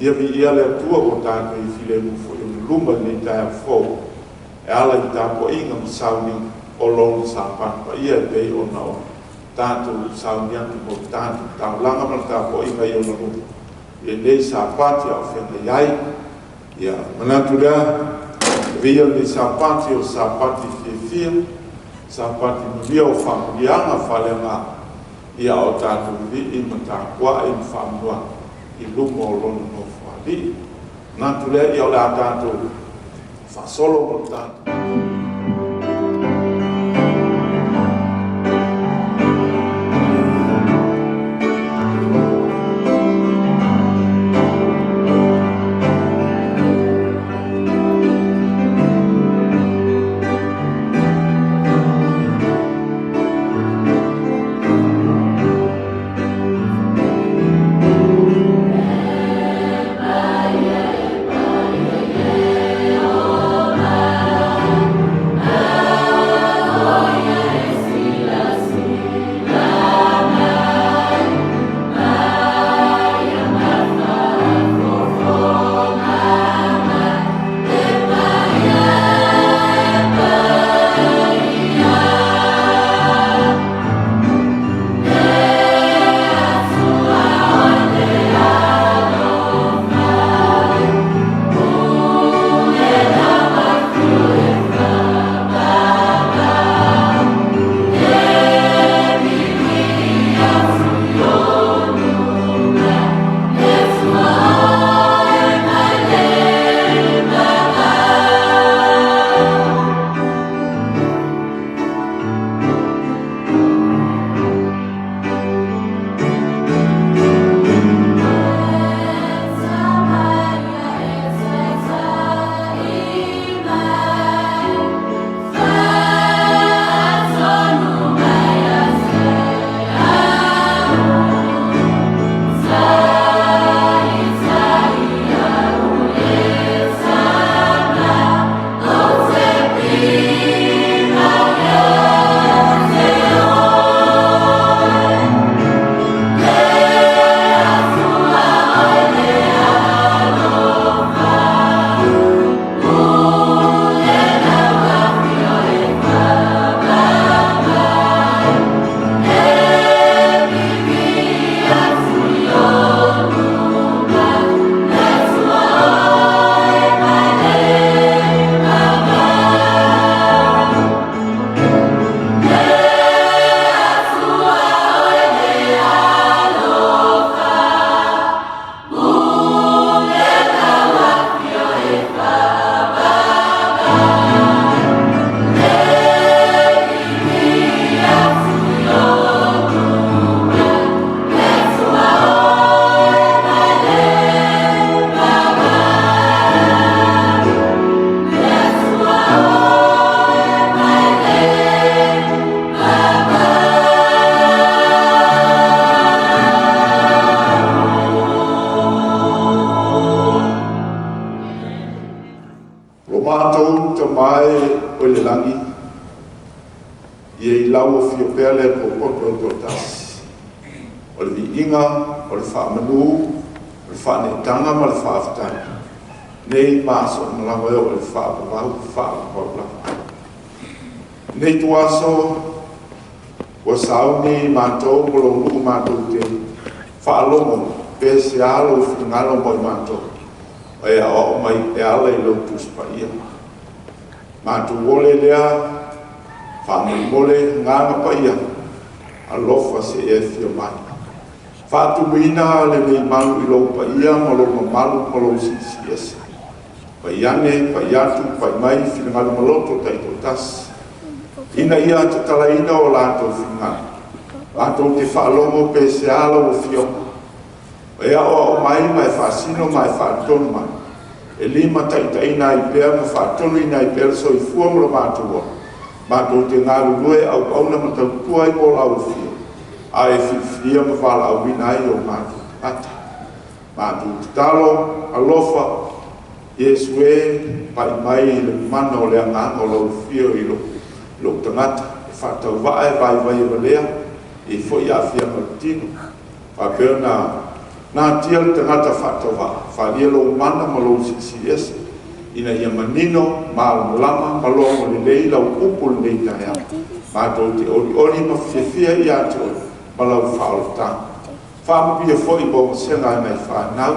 Ia viia le Atua ua tatou i filemu foi ona luma i lenei taeao fou e ala i tapuaiga ma sauniga o Lona Sapati paia e pei ona o tatou sauni atu mo le tatou taulaga ma le tapuaiga i ona luma i lenei Sapati a o feagai ai. Ia manatu lea, avea lenei Sapati o Sapati fiafia, Sapati manuia o faamanuiaga faaleaga, ia o tatou lii ma tapuai ma faamanoa i luma o Lona nofoalii. Manatu lea, ia o le a tatou faasolo mo le tatou Lo matou Tama e oi le lagi, ia i lau afio pea le Atua poto e toatasi, o le viiga, o le faamanu, o le faaneetaga ma le faafetai, nei ma aso uma lava e oo i le faavavau faavavau lava. Lenei ituaso ua sauni matou ma lou nuu matou te faalogo pe se a lou finagalo mo i matou, e aoao mai e ala i lau Tusi Paia. Matou ole lea faamolemole Agaga Paia, alofa se i e afio mai. Faatumuina lenei malu i lou paia ma lou mamalu ma lou silisili ese. Pai ane, pai atu, pai mai finagalo ma loto taitoatasi, ina ia tatalaina o latou finagalo, latou te faalogo pe se a lau afioga, e aoao mai ma e faasino ma e faatonu mai, e limataitaiina ai pea ma faatonuina ai pea le soifua ma lo matou ola, matou te galulue auauna ma tautua ai mo lau afio, a e filifilia ma valaauina ai o matou tagata. Matou tatalo, alofa, Iesu e, pai mai i le mana o le agaga o lau afio i lou tagata, e faatauvaa e vaivai e valea, e i ai foi aafiaga o le tino. Faapea ona Natia le tagata faatauvaa, faaalia lou mana ma lou siisii ese, ina ia manino, malamalama ma logo lelei lau upu i lenei taeao. Matou te olioli ma fiafia ia te oe ma lau faaolataga. Faamanuia foi mo vasega a nai fanau,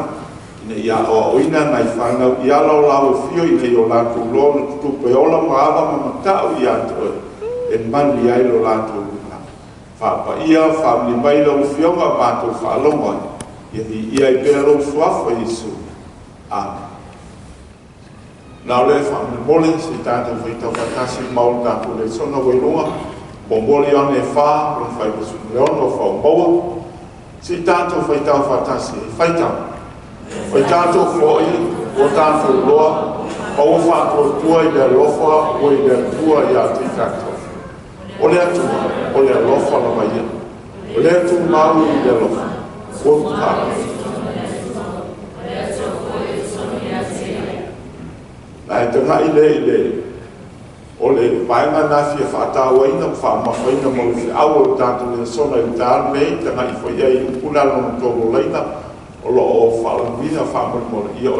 ina ia aoaoina nai fanau i ala o lau afio ina ia o latou iloa ona tutupu e ola ma ava ma mata'u ia te oe e manuia ai lo latou lumanai. Faapaia, faamanuia mai lau Afioga matou faalogo ai, ia viia ai pea lou Suafa Iesu. Amene. Na o lea faamolemole se i tatou faitau faatasi ma o tatou lesona ua i luga. 1 Ioane 4, lona 56 o faaumaua. Se i tatou faitau faatasi, faitau. Ua tatou foi, ua tatou iloa, ma ua faatuatua i le alofa ua i le Atua ia te tatou. O le Atua, o le alofa lava ia. O le tumau i le alofa, ua tuha. Na e tagai lea i le o le vaega lena e fia faatauaina ma faamamafaina mo le feau o le tatou lesona i le taeao lenei, tagai foi i ai i upu na lona tololaina o lo o faalagiga faamolemole. Ia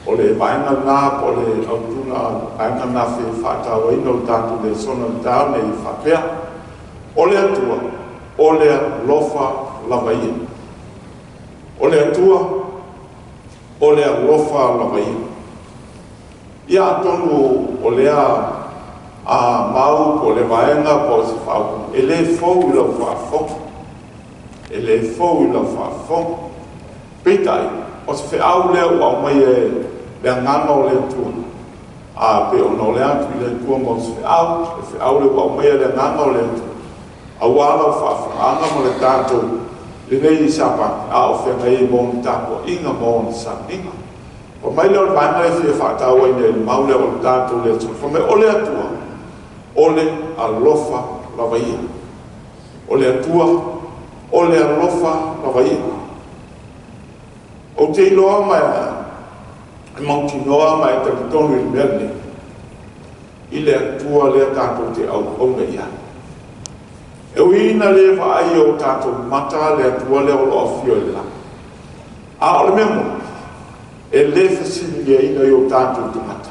o le vaega lena po o le autuga vaega lena fia faatauaina o le tatou lesona i le taeao lenei e faapea: O le Atua, o le alofa lava ia. O le Atua, o le alofa lava ia. Ia atonu o lea mau po o le vaega po o se faaupuga, e le fou i lau faafofoga. E le fou i lau faafofoga. Peitai, o se feau lea ua aumai e le agaga o le Atua. A pei ona ole atu i le Atua ma o se feau, le feau lea ua aumai e le agaga o le Atua, aua lau faafofogaaga ma le tatou lenei Sapati, a o feagai ai ma ona tapuaiga ma ona sauniga. Fai mai lea o le vaega lea e fia faatauaina i le mau lea o le tatou le Atua. Fai mai, o le Atua, o le alofa lava ia. O le Atua, o le alofa lava ia. Ou te iloa ma e mautinoa ma e talitonu i le mea lenei, i le Atua lea tatou te auauna i ai. E ui ina le vaai i o tatou mata le Atua lea o lo o afio i le lagi. A o le mea moni, e le fesiligiaina i o tatou tagata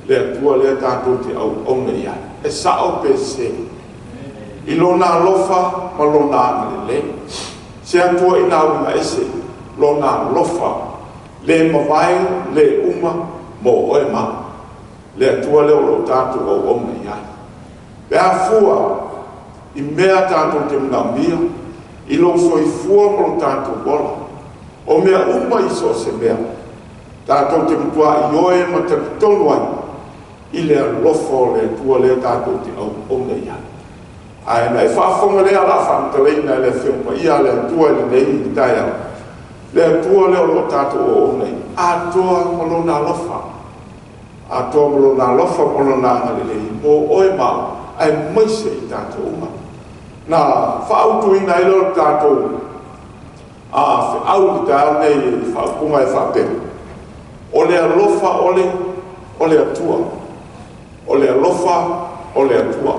le Atua lea tatou te auauna i ai. E sao pe sese? I lona alofa ma lona agalelei. Se Atua ina uiga ese lona alofa, le mavae, le uma mo oe ma au. Le Atua lea o lo o tatou auauna i ai. Pe a fua i mea tatou te manaomia, i lou soifua ma lo tatou ola, o mea uma i so o se mea, tatou te matua ioe ma talitonu ai i le alofa o le Atua lea tatou te auauna i ai. Ae na e faafofoga lea o le a faamatalaina e le Afioga Paia a le Atua i lenei taeao, le Atua lea o lo o tatou auauna i ai, atoa ma lona alofa, atoa ma lona alofa ma lona agalelei mo oe ma au, aemaise i tatou uma. Na faautuina ai lea o le tatou feau i le taeao lenei i le faaupuga e faapea, o le alofa o le Atua. O le alofa o le Atua.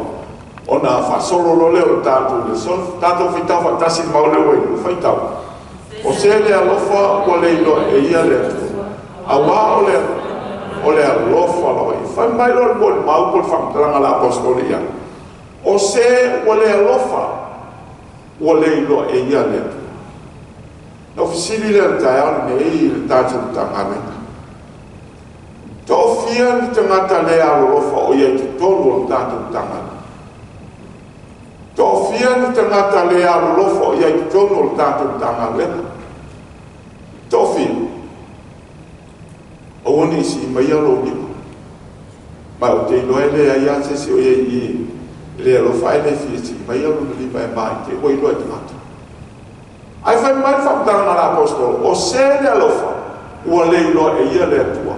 Ona faasolo loa lea o le tatou lesona. Tatou faitau faatasi i le mau lea ua i luga. Faitau. O se le alofa ua le iloa e ia le Atua, aua o le alofa lava ia. Fai mai loa le molimau po o le faamatalaga a le Aposetolo ia, o se ua le alofa ua le iloa e ia le Atua. Na ou fesili lea i le taeao lenei i le tatou Matagaluega. Toafia ni tagata le alolofa o i ai i totonu o le tatou Matagaluega? Toafia ni tagata le alolofa o i ai i totonu o le tatou Matagaluega? Toafia? Aua ne i sii maia lou lima. Ma ou te iloa e leai lava se isi o i ai i i e le alofa ae le fia sii maia lona lima e ma i te i ua iloa e tagata. Ae fai mai le faamatalaga a le Aposetolo, o se le alofa, ua le iloa e ia le Atua.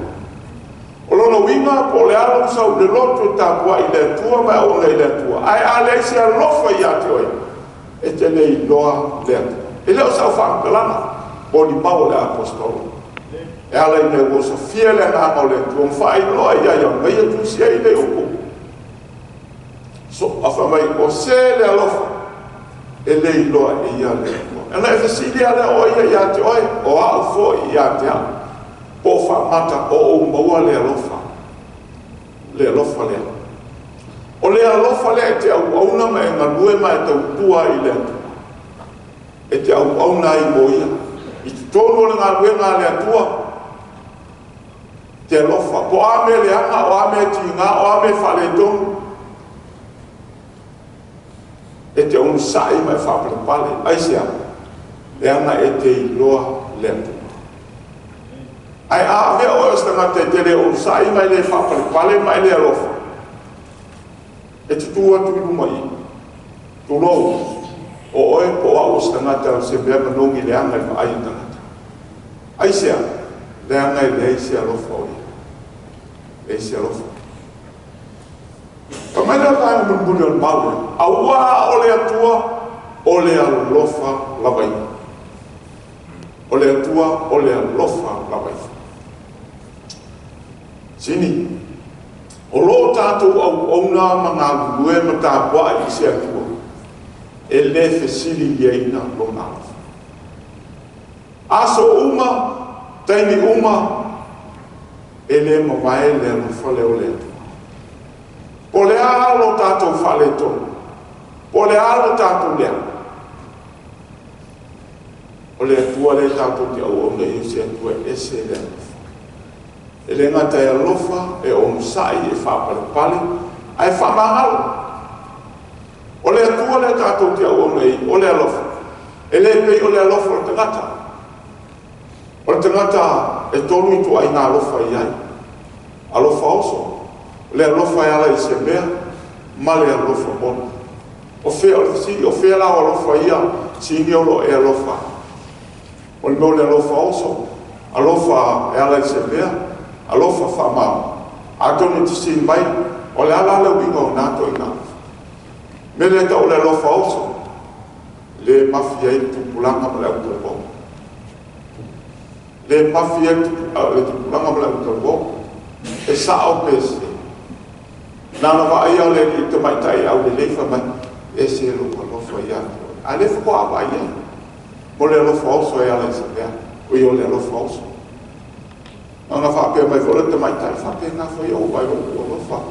O lona uiga, po o le a lou sau i le loto e tapuai i le Atua ma e auauna i le Atua, ae a leai se alofa ia te oe, e te le iloa le Atua. E le o sau faamatalaga, molimau a le Aposetolo. E ala i mea ua osofia le agaga o le Atua ma faailoa ia ia mai ia tusi ai le upu. So, a fai mai, o se le alofa, e le iloa e ia le Atua. Ona e fesili lava lea o ai ia ia te oe, o au foi ia te au. Po o faamata o ou maua le alofa, le alofa lea. O le alofa lea e te auauna ma e galue ma e tautua ai i le Atua. E te auauna ai mo ia. I totonu o le galuega a le Atua, te alofa. Po o a mea leaga, o a mea tiga, o a mea faaletonu, e te onosai ma e faapalepale. Aisea? Leaga e te iloa le Atua. Ae a avea oe o se tagata e te le onosai ma e le faapalepale ma e le alofa, e te tu atu i luma i, tulou, o oe po o au o se tagata o se mea manogi leaga i le vaai a tagata. Aisea? Leaga e leai se alofa o ia. Leai se alofa. Fai mai le vaega mulimuli o le mau lea, auā o le Atua o le alofa lava ia. O le Atua o le alofa lava ia. Sini, o lo o tatou auauna ma galulue ma tapuai i se Atua e le fesiligiaina lona alofa. Aso uma, taimi uma, e le mavae le alofa lea o le Atua. Po o le a lo tatou faaletonu, po o le a lo tatou leaga, o le Atua lea tatou te auauna i ai, o se Atua e ese le alofa. E le gata e alofa, e onosai, e faapalepale, ae faamagalo. O le Atua lea tatou te auauna i ai, o le alofa. E le pei o le alofa o le tagata. O le tagata e tolu ituaiga alofa i ai. Alofa oso, le alofa e ala i se mea, ma le alofa moni. O fea o le fesili, o fea la o alofa ia, sini o lo o e alofa ai? O le mea o le alofa oso, alofa e ala i se mea, alofa faamaoni. Atonu e fesili mai, o le a la le uiga o na ituaiga alofa? Mea lea e tau o le alofa oso, le mafi ai le tupulaga ma le autalavou. Le mafi ai le tupulaga ma le autalavou. E sao pe sese. Na ona vaaia o le alii tamaitai aulelei fai mai, ese lou alofa ia te oe. A lea faatoa vaai ai. O le alofa oso e ala i se mea. O ia o le alofa oso. Na ona faapea mai foi le tamaitai, faapena foi ou vaai lou alofa.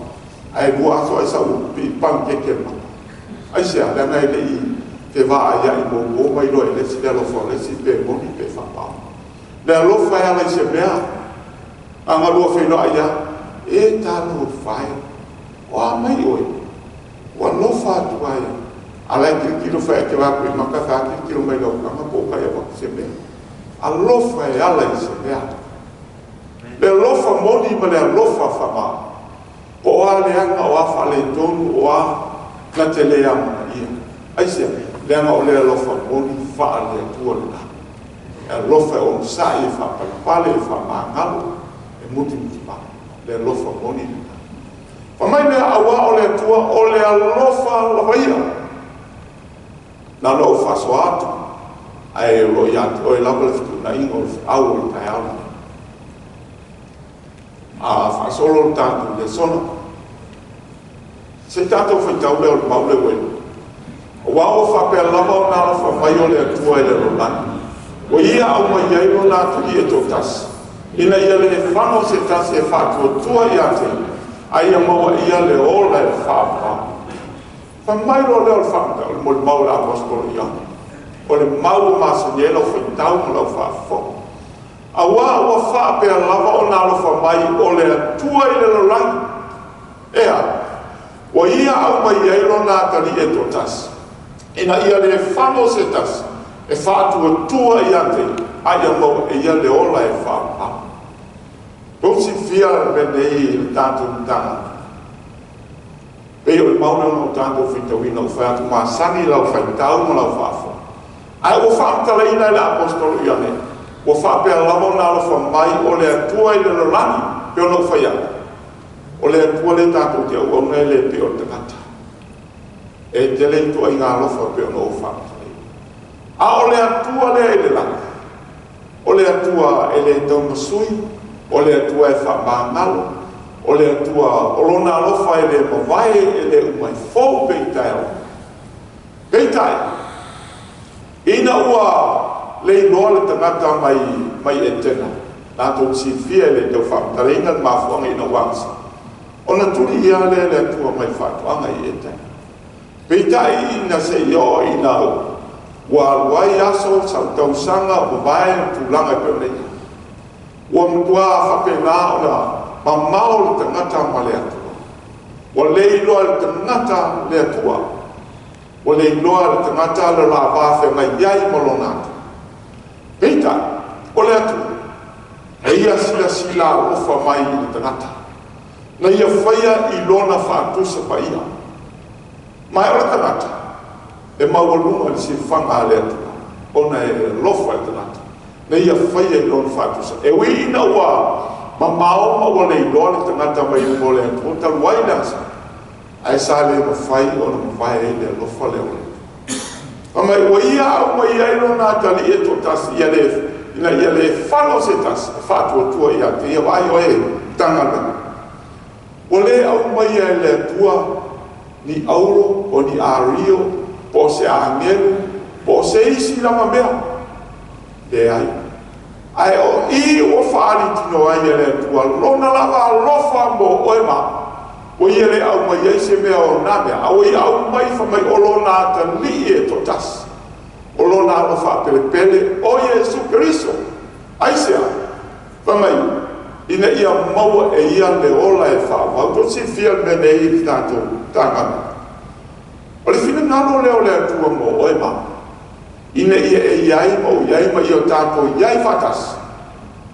Ae lua aso ai sau pii panukeke le mata. Aisea, leaga e le i fevaaiai muamua ma iloa e le isi le alofa o le isi pe moni pe faamaoni. Le alofa e ala i se mea. A na lua feiloai lava, e talofa e, o a mai oe? Ua alofa atu ai. A la e tilotilo fai e te vaai atu i maka, fai a tilotilo mai lau taga po o tai avatu se mea. Alofa e ala i se mea. Le alofa moni ma le alofa faamaoni. Po o a leaga, o a faaletonu, o a na te le amanaia. Aisea? Leaga o le alofa moni faale-Atua lena. E alofa e onosai, e faapalepale, e faamagalo, e mutimutipale. Le alofa moni lena. Fai mai lea, auā o le Atua o le alofa lava ia. Na ona ou faasoa atu, ae o lo o ia te oe lava le fetuunaiga o le feau o le taeao lenei. A faasolo le tatou lesona, se i tatou faitau lea o le mau lea ua i luma. Aua ua faapea lava ona alofa mai o le Atua i le lalolagi, ua ia aumai ai lona Atalii e toatasi, ina ia le fano se tasi e faatuatua ia te ia, a ia maua e ia le ola e faavavau. Fai mai loa lea o le faamatalaga, o le molimau a le aposetolo Ioane, o le mau ua masani ai lau faitau ma lau faafofoga. Auā ua faapea lava ona alofa mai o le Atua i le lalolagi, e a? Ua ia aumai ai lona Atalii e toatasi, ina ia le fano se tasi e faatuatua ia te ia, a ia maua e ia le ola e faavavau. Tou silafia le mea nei i le tatou Matagaluega. Pei o le mau lea na o tatou faitauina, ua fai atu masani lau faitau ma lau faafofoga. Ae ua faamatalaina e le aposetolo Ioane, ua faapea lava ona alofa mai o le Atua i le lalolagi, pei ona ou fai atu, o le Atua lea tatou te auauna e le pei o le tagata. E tele ituaiga alofa pei ona ou faamatalaina. A o le Atua lea i le lagi, o le Atua e le taumasui, o le Atua e faamagalo, o le Atua o lona alofa e le mavae, e le uma, e fou pea i taeao. Peitai, ina ua le iloa le tagata mai Etena, latou te silafia e le tau faamatalaina le mafuaaga ina ua agisa, ona tuli ia lea e le Atua mai faatoaga i Etena. Peitai ina se i oo ina ua alu ai aso, sau tausaga, mavae tulaga e pei ona i ai, ua matua faapena ona mamao le tagata ma le Atua. Ua le iloa e le tagata le Atua. Ua le iloa e le tagata le la va feagai ai ma lona Atua. Peitai, o le Atua, e Ia silasila alofa mai i le tagata, na Ia faia i Lona faatusa paia. Ma o le tagata, e maualuga le silafaga a le Atua, ona e alofa i le tagata, na Ia faia i Lona faatusa. E ui ina ua mamao ma ua le iloa le tagata mai luma o le Atua talu ai le agasala, ae sa le mafai ona mavae ai le alofa lea o le Atua. Fai mai, ua Ia aumaia ai Lona atalii e toatasi, ia le, ina ia le falo se tasi e faatuatua ia te Ia. Vaai oe e Matagaluega. Ua le aumaia e le Atua ni auro o ni ario po o se agelu po o se isi lava mea. Leai. Ae o i ua faalitino ai e le Atua Lona lava alofa mo oe ma au. Ua Ia le aumai ai se mea o na mea, a ua Ia aumai fai mai o Lona atalii e toatasi, o Lona alo faapelepele, o Iesu Keriso. Aisea? Fai mai, ina ia maua e ia le ola e faavavau. Tou te silafia le mea nei i le tatou Matagaluega. O le finagalo lea o le Atua mo oe ma au, ina ia e i ai ma ou i ai ma ia o tatou i ai faatasi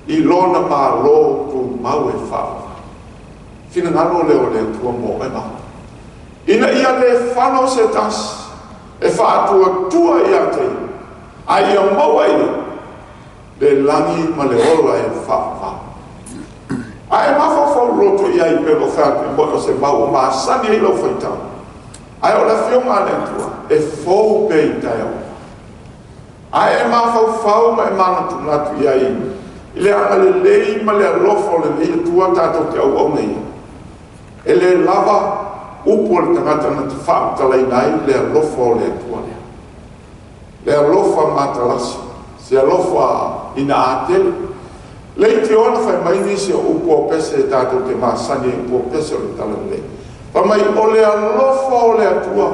i Lona Malo tumau e faavavau. Finagalo lea o le Atua mo oe ma au, ina ia le falo se tasi e faatuatua ia te Ia, a ia maua e ia le lagi ma le ola e faavavau. A e mafaufau loto i ai pei ona ou fai atu, e moni o se mau ua masani ai lau faitau, ae o le Afioga a le Atua e fou pea i taeao uma. A e mafaufau ma e manatunatu i ai i le agalelei ma le alofa o lenei Atua tatou te auauna i ai, e le lava upu a le tagata na te faamatalaina ai le alofa o le Atua lea. Le alofa matalasi, se alofa ina a tele. Leitioa na fai mai nisi o upu o pese tatou te masani ai, upu o pese o le Talalelei. Fai mai, o le alofa o le Atua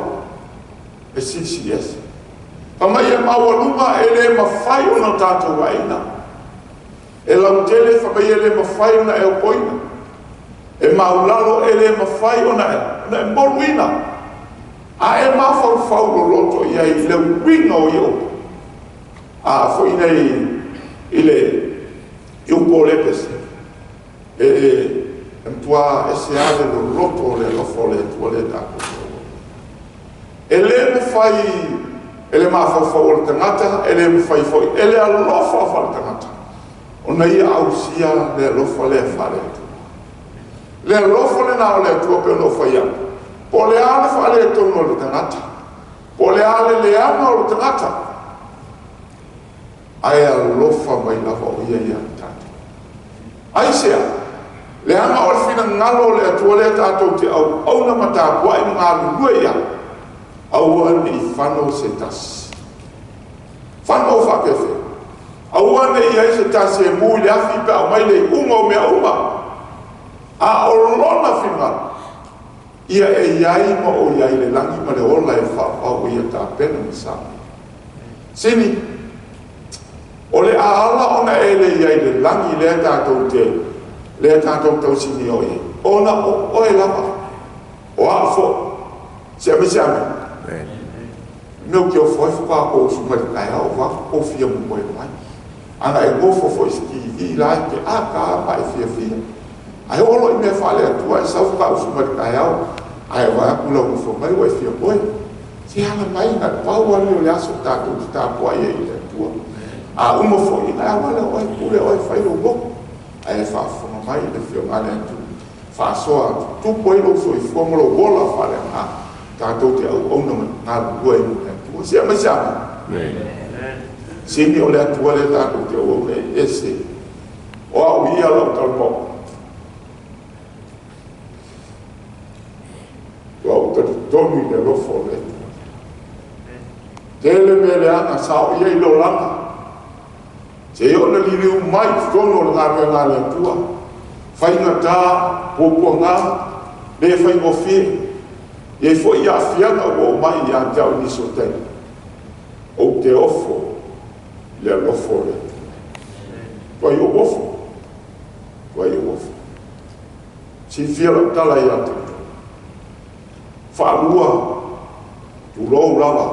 e silisili ese. Fai mai e maualuga e le mafai ona tatou vaeina. E lautele, fai mai e le mafai ona e opoina. E maulalo e le mafai ona e moluina. A e mafaufau loloto i ai i le uiga o ia upu, a foi nei i le upu o le pese, e matua ese lava le loloto o le alofa o le Atua lea tatou te auauna. E le mafai e le mafaufau o le tagata, e le mafai foi e le alofa faale-tagata ona ia ausia le alofa lea faale-Atua. Le alofa lena o le Atua pei ona ou fai atu, po o le a le faaletonu o le tagata, po o le a le leaga o le tagata, ae alofa mai lava o Ia ia tatou. Aisea? Leaga o le finagalo o le Atua lea tatou te auauna ma tapuai ma galulue i ai, aua ne i fano se tasi. Fano faapefea? Aua ne i i ai se tasi e mu i le afi pe a aumai le iuga o mea uma, a o lona finagalo, ia e i ai ma o i ai le lagi ma le ola e faavavau ua ia tapena ma sauni. Sini, o le a ala ona e le i ai i le lagi lea tatou te, lea tatou tausini o i ai, ona o oe lava, o au foi. Se ame se ame. Mea ou te ofo ai faatoa ou usu mai le taeao, vaeatu tou fia momoe mai. Ana e nofo foi i se TV la e te ata lava ma e fiafia. Ae oo loa i mea faale-Atua e sau faatoa usu mai le taeao, ae vaai atu lau nofo mai ua e fia moe. Se ala mai na o le pau lava lenei o le aso tatou te tapuai ai i le Atua. A uma foi, ona e alu lava lea o oe, pule oe, fai lou loto. Ae faafofoga mai le Afioga a le Atua, faasoa atu, tupu ai lou soifua ma lou ola faaleagaga, tatou te auauna ma galulue ai mo le Atua. Se aumai se amene. Sini o le Atua lea tatou te auauna ai, ese. O au ia lau talomua. Ua ou talitonu i le alofa o le Atua. Tele mea leaga sa oo i ai le olaga. Seia oo ina liliu mai i totonu o le galuega a le Atua, faigata, puapuaga, le faigofie. E i ai foi aafiaga ua oo mai ia te au i nisi o taimi, ou te ofo i le alofa o le Atua. Matuai ou ofo, matuai ou ofo. Silafia lau tala ia te outou, faalua, tulou lava,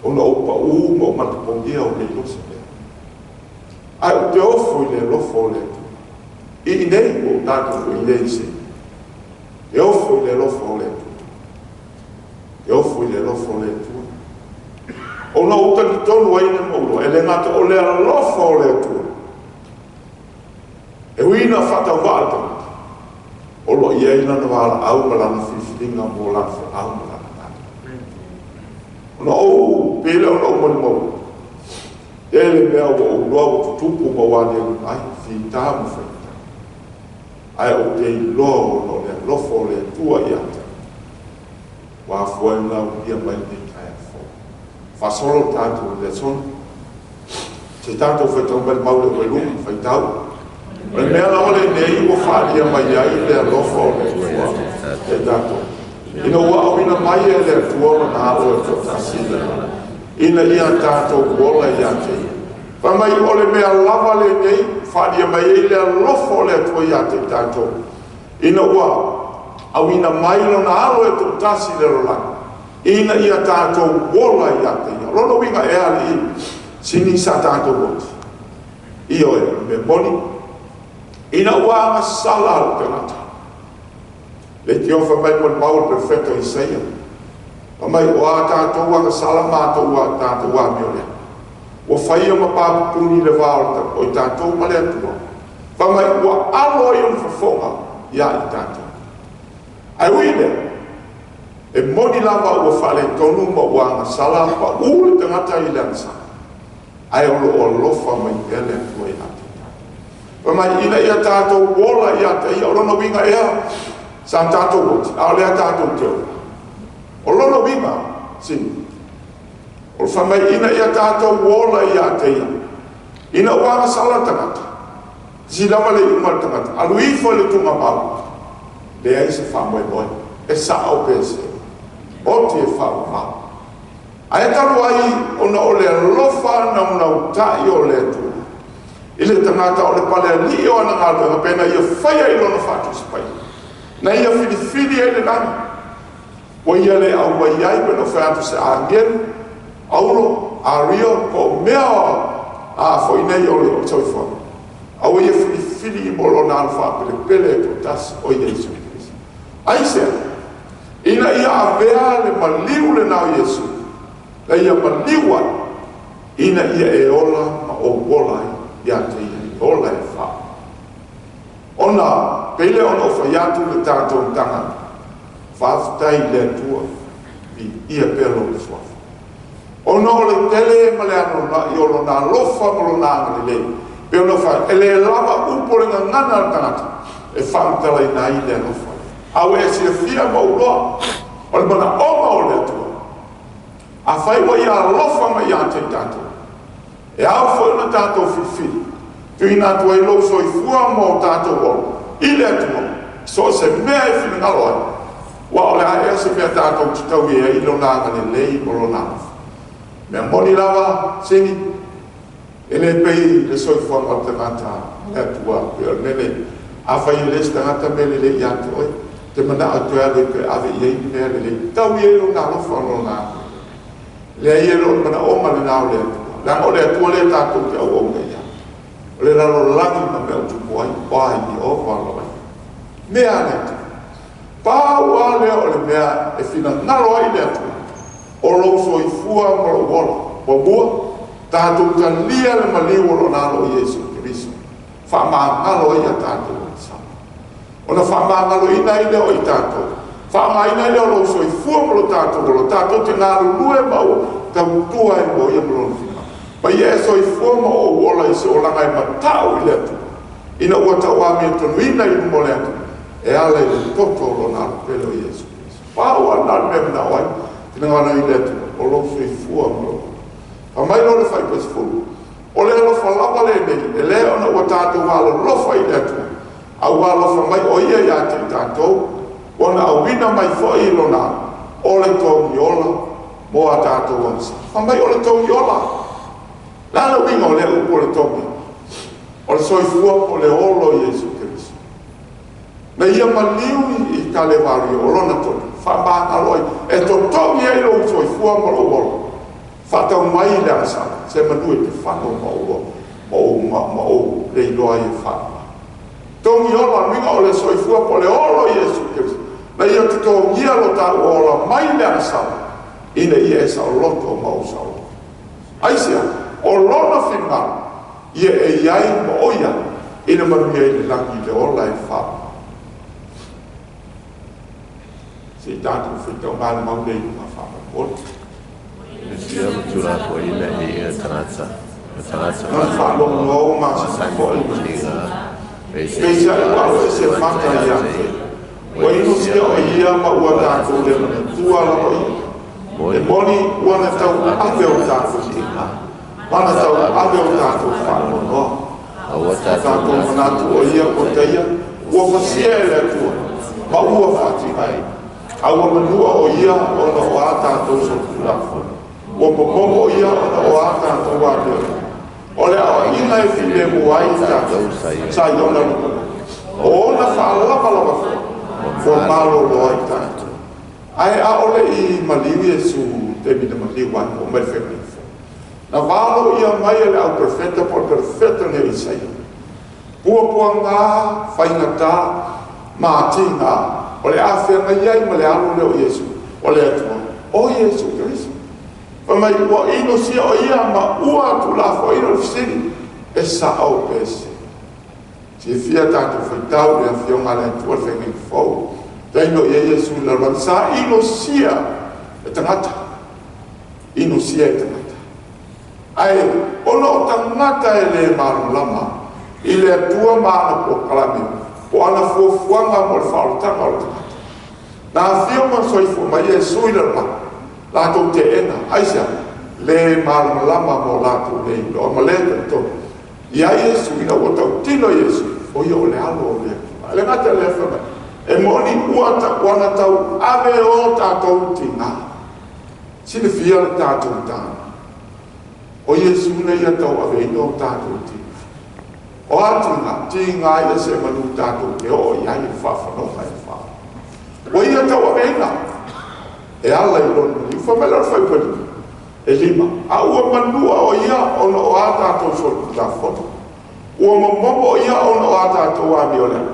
ona ou pau ma ou matapogia ou le iloa se mea. Ae ou te ofo i le alofa o le Atua. I inei ua tatou foi i inei i se. E ofo i le alofa o le Atua. E ofo i le alofa o le Atua. Ona ou talitonu ai lea ma ou iloa, e le gata o le alofa o le Atua, e ui ina faatauvaa le tagata, o lo o i ai lana valaau ma lana filifiliga mo lana feau ma lana galuega. Ona ou pei lea ona ou molimauina, tele mea ua ou iloa ua tutupu ma ua aliali mai, fita ma faigata. Ae ou te iloa ona o le alofa o le Atua ia te au, ua afua ai ona aulia mai lenei taeao fou. Faasolo le tatou i le aso, se tatou faitau mai le mau lea ua i luga, faitau. O le mea lava lenei ua faaalia mai ai le alofa o le Atua ia i tatou, ina ua auina mai e le Atua Lona Alo e toatasi ina ia tatou ola ia te Ia. Fai mai, o le mea lava lenei ua faaalia mai ai le alofa o le Atua ia te i tatou, ina ua auina mai Lona Alo e toatasi i le lalolagi, ina ia tatou ola ia te Ia. O lona uiga ea alii, sini sa tatou oti? Ioe, o le mea moni, ina ua agasala le tagata, leitioa fai mai molimau le perofeta o Isaia, fai mai, o a tatou agasala matou a tatou amio lea, ua faia ma papupuni le va o i tatou ma le Atua. Fai mai, ua alo ai ona fofoga ia i tatou. Ae ui i lea, e moni lava ua faaletonu ma ua agasala, pau le tagata i le agasala, ae o lo o alofa mai pea le Atua ia te tatou. Fai mai, ina ia tatou ola ia te Ia, o lona uiga ea, sa tatou oti, a o lea tatou te ola. O lona uiga, sini, o le fai mai, ina ia tatou ola ia te Ia, ina ua agasala le tagata, sili lava le iuga o le tagata, alu ifo i le tuugamau, leai se faamoemoe, e sao pe se, oti e faavavau. Ae talu ai ona o le alofa naunautai o le Atua i le tagata o le palealii o ana galuega pe na ia faia i lona faatusi paia, na ia filifili ai le lagi, ua ia le aumai ai pe na fai atu se agelu, auro, ario, po o mea a foi nei o le soifuaga, a ua ia filifili mo lona alo faapelepele e toatasi, o Iesu Keriso. Aisea? Ina ia avea le maliu lena o Iesu, na ia maliu ai, ina ia e ola ma ou ola ai ia te ia, e ola e faa. Ona, pei lea ona ou fai atu le tatou Matagaluega, faafetai i le Atua, viia pea lona suafa. Ona o le tele ma le anoanoai o lona alofa ma lona agalelei, pei ona ou fai atu, e le lava upu o le gagana a le tagata e faamatalaina ai le alofa lea. A ua e silafia ma ou iloa, o le manaoga o le Atua, afai ua ia alofa mai ia te i tatou, e ao foi ona tatou filifili, tuuina atu ai lou soifua ma o tatou ola i le Atua, i so o se mea e finagalo ai, aua o le a ea se mea tatou te taui ai i Lona agalelei ma Lona alofa. Mea moni lava, sini, e le pei le soifuaga o le tagata ma le Atua, pei o le mea lenei, afai e le se tagata mea lelei ia te oe, te manao e toe alu e toe ave i ai ni mea lelei, taui ai Lona alofa ma Lona agalelei. Leai, e le o le manaoga lena o le Atua, leaga o le Atua lea tatou te auauna i ai, o le lalolagi ma mea o tupu ai, o a Ieova lava ia. Mea a le Atua. Pau lava lea o le mea e finagalo ai le Atua, o lou soifua ma lou ola. Muamua, tatou talia le maliu o Lona Alo o Iesu Keriso, faamagalo ai a tatou agasala. Ona faamagaloina ai lea o i tatou, faaaogaina ai lea o lou soifua ma lo tatou ola, tatou te galulue ma tautua ai mo ia ma lona finagalo. Ma ia e soifua ma ou ola i se olaga e matau i le Atua, ina ua tauamiatonuina i luma o le Atua, e ala i le toto o lona Alo pele o Iesu Keriso. Pau lava lena o le mea e manao ai, finagalo ai le Atua, o lou soifua ma lou ola. Fai mai loa le Fuaiupu 10, o le alofa lava lenei, e lē ona ua tatou alolofa i le Atua, a ua alofa mai o Ia ia te i tatou, ua na auina mai foi i Lona Alo, o le togi ola mo a tatou agasala. Fai mai o le togi ola. O le a le uiga o lea upu o le togi ola? O le soifua po o le olo o Iesu Keriso. Na ia maliu i Kalevario o Lona toto, faamagalo ai, e totogi ai lou soifua ma lou ola, faatau mai i le agasala, se manu e te fano ma ou, ma ou, ma ou le iloa ai e faaaoga. Togi ola, uiga o le soifua po o le olo o Iesu Keriso, na ia totogia lo taua ola mai le agasala, ina ia e saoloto ma ou saoloto. Aisea? O Lona finagalo, ia e i ai ma o ia i le manuia i le lagi i le ola e faaoga. Se i tatou faitau malimau lea i luga faamolemole. Sia ma tulafoina e ia tagata, ma tagata Na faalogologo masani foi. Peiseai ua aloese mata ia te ua inusia o ia ma ua tatou le manatua lava ia. E moni ua na tau ave o tatou tiga, ma na tau ave o tatou faanoanoa. Aua tatou manatu o ia ua taia, ua fasia e le Atua, ma ua faatigaina. A ua manua o ia ona o a tatou solitulafono. Ua momomo o ia ona o a tatou amioleaga. O le aoaiga e filemu ai i tatou, sa i ona luga. O ona faalavalava foi, ua malolo ai tatou. Ae ʻaʻole i maliu Iesu i taimi na maliu ai, oo mai le faiga fou. Na valoia mai e le au perofeta po o le perofeta lenei o Isaia. Puapuaga faigata ma atiga o le a feagai ai ma le alo lea o Iesu, o le Atua, o Iesu Keriso. Fai mai ua inosia o ia ma ua tuulafoaina. O le fesili, e sa'o pe sese? Silafia tatou faitau i le afioga a le Atua i le faiga fou. Taimi o i ai Iesu i le lalolagi, sa inosia e tagata, inosia e tagata. Ae ona o tagata e le malamalama i le Atua ma ana polokalame po o ana fuafuaga mo le faaolataga o le tagata. Na afio ma soifua mai Iesu i le lalolagi, latou teena, aisea? Le malamalama ma o latou le iloa ma le talitonu ia Iesu ina ua tautino Iesu, o ia o le alo o le Atua. Ae le gata i lea, fai mai, e moni ua na tau ave o tatou tiga. Silafia le tatou tala, o Iesu na ia tauaveina o tatou tiga. O a tiga? Tiga ia se manu tatou te oo i ai i le faafanoga e fa. Ua ia tauaveina e ala i lona maliu. Fai mai la o le fuaiupu e 5, a ua manua o ia ona o a tatou solitulafono. Ua momomo o ia ona o a tatou amioleaga.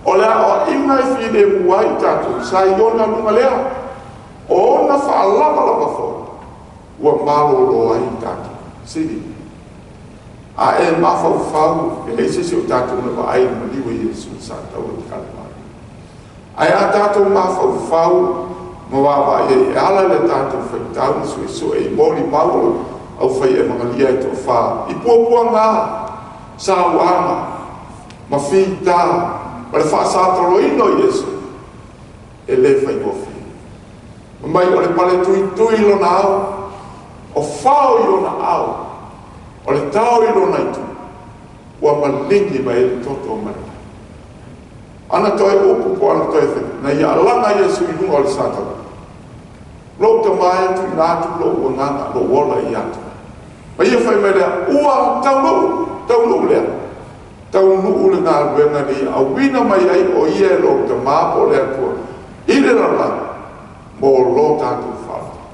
O le aoaiga e filemu ai i tatou, sa i ona luga lea. O ona faalavalava foi, ua malolo ai i tatou. Sili, a e mafaufau, e leai se isi o tatou na vaai i le maliu o Iesu sa tau i Kalevai. Ae a tatou mafaufau ma vaavaai ai e ala i le tatou faitau ma suesue i molimau o le aufai evagalia e toafa i puapuaga, sauaga ma fita ma le faasatoloina o Iesu, e le faigofie. Mai o le pale tuitui i lona ao, o fao i ona ao, o le tao i lona itu, ua maligi mai ai le toto ma le vai. Ana toe upu po o ana toe faiga, na ia alaga Iesu i luga o le satauga. Lou tama e tuuina atu lou agaga, lou ola ia te oe. Ma ia fai mai lea, ua taunuu, taunuu lea. Taunuu le galuega na ia auina mai ai o ia e lou tama po o le Atua i le lalolagi mo lo tatou faaolataga.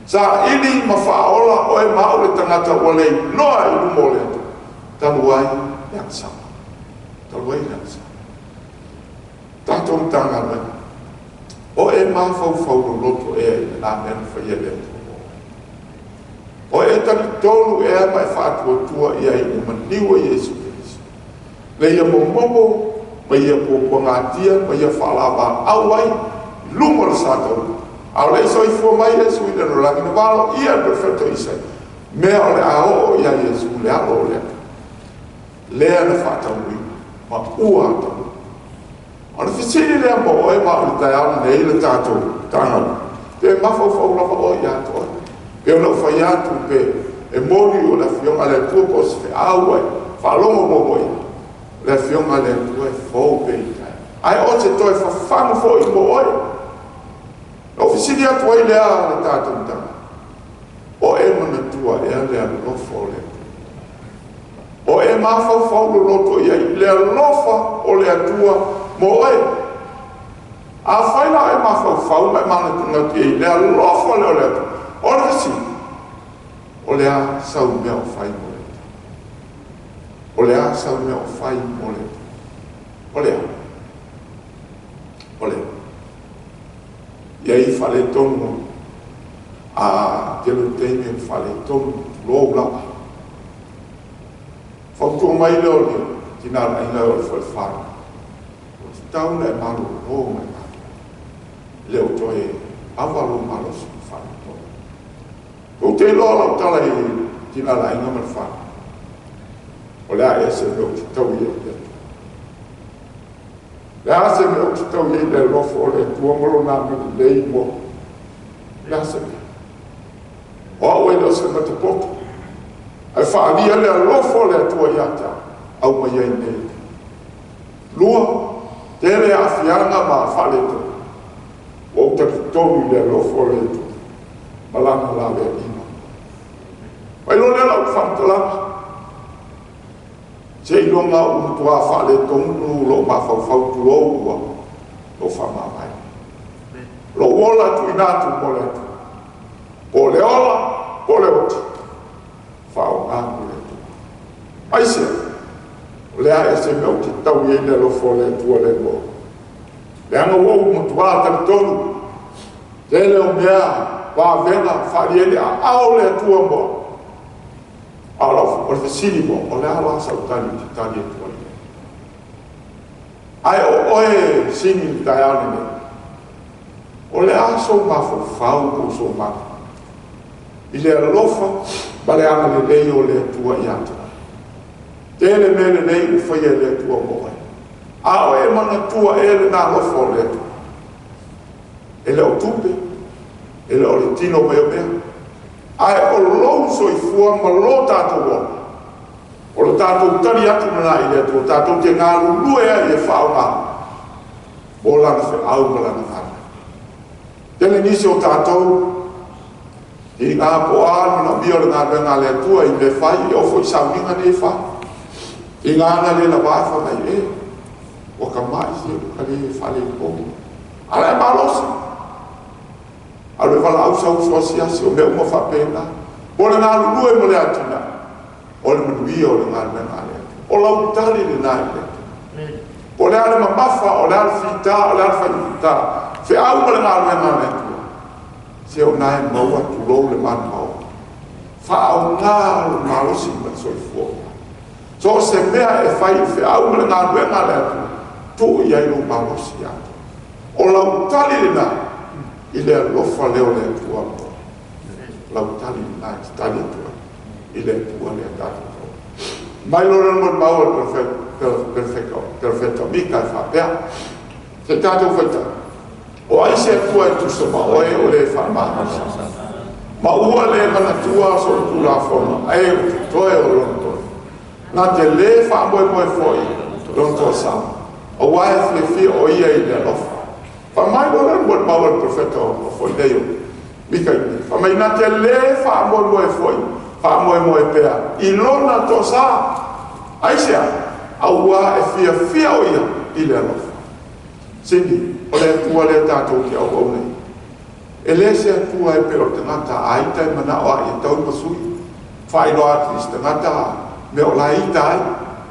Saili ma faaola oe ma au le tagata ua le iloa i luma o le Atua, talu ai le agasala. Talu ai le agasala. Tatou Matagaluega, o e mafaufau loloto ea i lena mea na faia e le Atua mo oe? O e talitonu ea ma e faatuatua i ai i le maliu o Iesu Keriso, na ia momomo ma ia puapuagatia ma ia faalavaau ai i luma o le sataua, a o le i soifua mai Iesu i le lalolagi, na valoia e le perofeta o Isaia mea o le a oo ia Iesu le alo o le Atua, lea na faataunuuina ma ua taunuu. O le fesili lea mo oe ma au i le taeao lenei le tatou Matagaluega, pe mafaufau lava oe ia te oe, pe ona ou fai atu pe E moni o le Afioga a le Atua po o se feau ai faalogo muamua i ai, o le Afioga a le Atua e fou pea i taeao, ae o se toe fafagu foi mo oe. Na ou fesili atu ai lea le tatou matagaluega, o e manatua ea le alofa o le Atua? O e mafaufau loloto i ai i le alofa o le Atua mo oe? Afai la o e mafaufau ma e manatunatu i ai i le alofa lea o le Atua, o le fesili, o le a sau mea o fai mo le Atua? O le a sau mea o fai mo le Atua? O le a? O le a? E i ai faaletonu, a tele o taimi e faaletonu, tulou lava. Fautua mai lea o le tina o le aiga e oo ifo i le whānau. Ua tatau ona e malolo mai galuega. E le o toe ava lou malosi i le faaletonu. Tou te iloa lau tala i tina o le aiga ma le whānau. O le a ea se mea ou te tau i ai i le Atua? O le a se mea ou te tau i ai i le alofa o le Atua ma lona agalelei mo au? O le a se mea? O au e le o se matapoto, ae faaalia le alofa o le Atua ia te au, aumai ai nei. Lua, tele aafiaga ma faaletonu, ua ou talitonu i le alofa o le Atua ma lana laveaiga. Mai loa lea lau faamatalaga, seiloga ua matua faaletonu lou mafaufau, tulou, ua lou faamavae. Lou ola tuuina atu mo le Atua. Po o le ola, po o le oti, faaaoga mo le Atua. Aisea? O le a ea se mea ou te tau i ai le alofa o le Atua lea mo au? Leaga ua ou matua talitonu, tele o mea vavega faaalia ai le aao o le Atua mo au. A o le fesili mo au, o le a la sau tali ou te tali atu ai? Ae o oe sini i le taeao lenei, o le a sou mafaufau po o sou mafaufau i le alofa ma le agalelei o le Atua ia te oe? Tele mea lelei ua faia e le Atua mo oe. A o e manatua ea lena alofa o le Atua? E le o tupe, e le o le tino mai o mea, ae o lou soifua ma lo tatou ola. O le tatou tali atu lena i le Atua, tatou te galulue ai e faaaoga mo lana feau ma lana galuega. Tele nisi o tatou i ngā po a le manaomia o le galuega a le Atua i mea fai, e oo foi i sauniga nei e fai. I ngā na le lava e fai mai, e, ua ka mai se ua ka le faaletonu. A la e malosi. Alu e valaau sau uso asiasi o mea uma faapena. Po o le galulue mo le atinae, o le manuia o le galuega a le Atua. O lau tali lena i le Atua. Po o le a le mamafa, o le a le fita, o le a le faigata, feau ma le galuega a le Atua. Se o na e maua tulou le manumao. Faaaoga le malosi ma le soifua. So o se mea e fai i feau ma le galuega a le Atua, tuu i ai lou malosi ia te oe. O lau tali lena i le alofa lea o le Atua mo oe. Lau tali lena e te tali atu ai i le Atua lea tatou tau. Mai loa le molimau a le perofeta Mika e faapea, se tatou faitau, o ai se Atua e tusa ma oe o le faamalosi? Ma ua le manatua solitulafono, ae o totoe o lona toe. Na te le faamoemoe foi lona toasā, aua e fiafia o ia i le alofa. Fai mai loa le molimau a le profeta o foi nei o Mika i nei. Fai mai na te le faamoemoe foi, faamoemoe pea i lona toasā. Aisea? Aua e fiafia o ia i le alofa. Sini, o le Atua lea tatou te auauna ai. E le se Atua e pei o le tagata a ita e manao a ia tau ma sui. Faailoa atu i se tagata mea o la ita ai,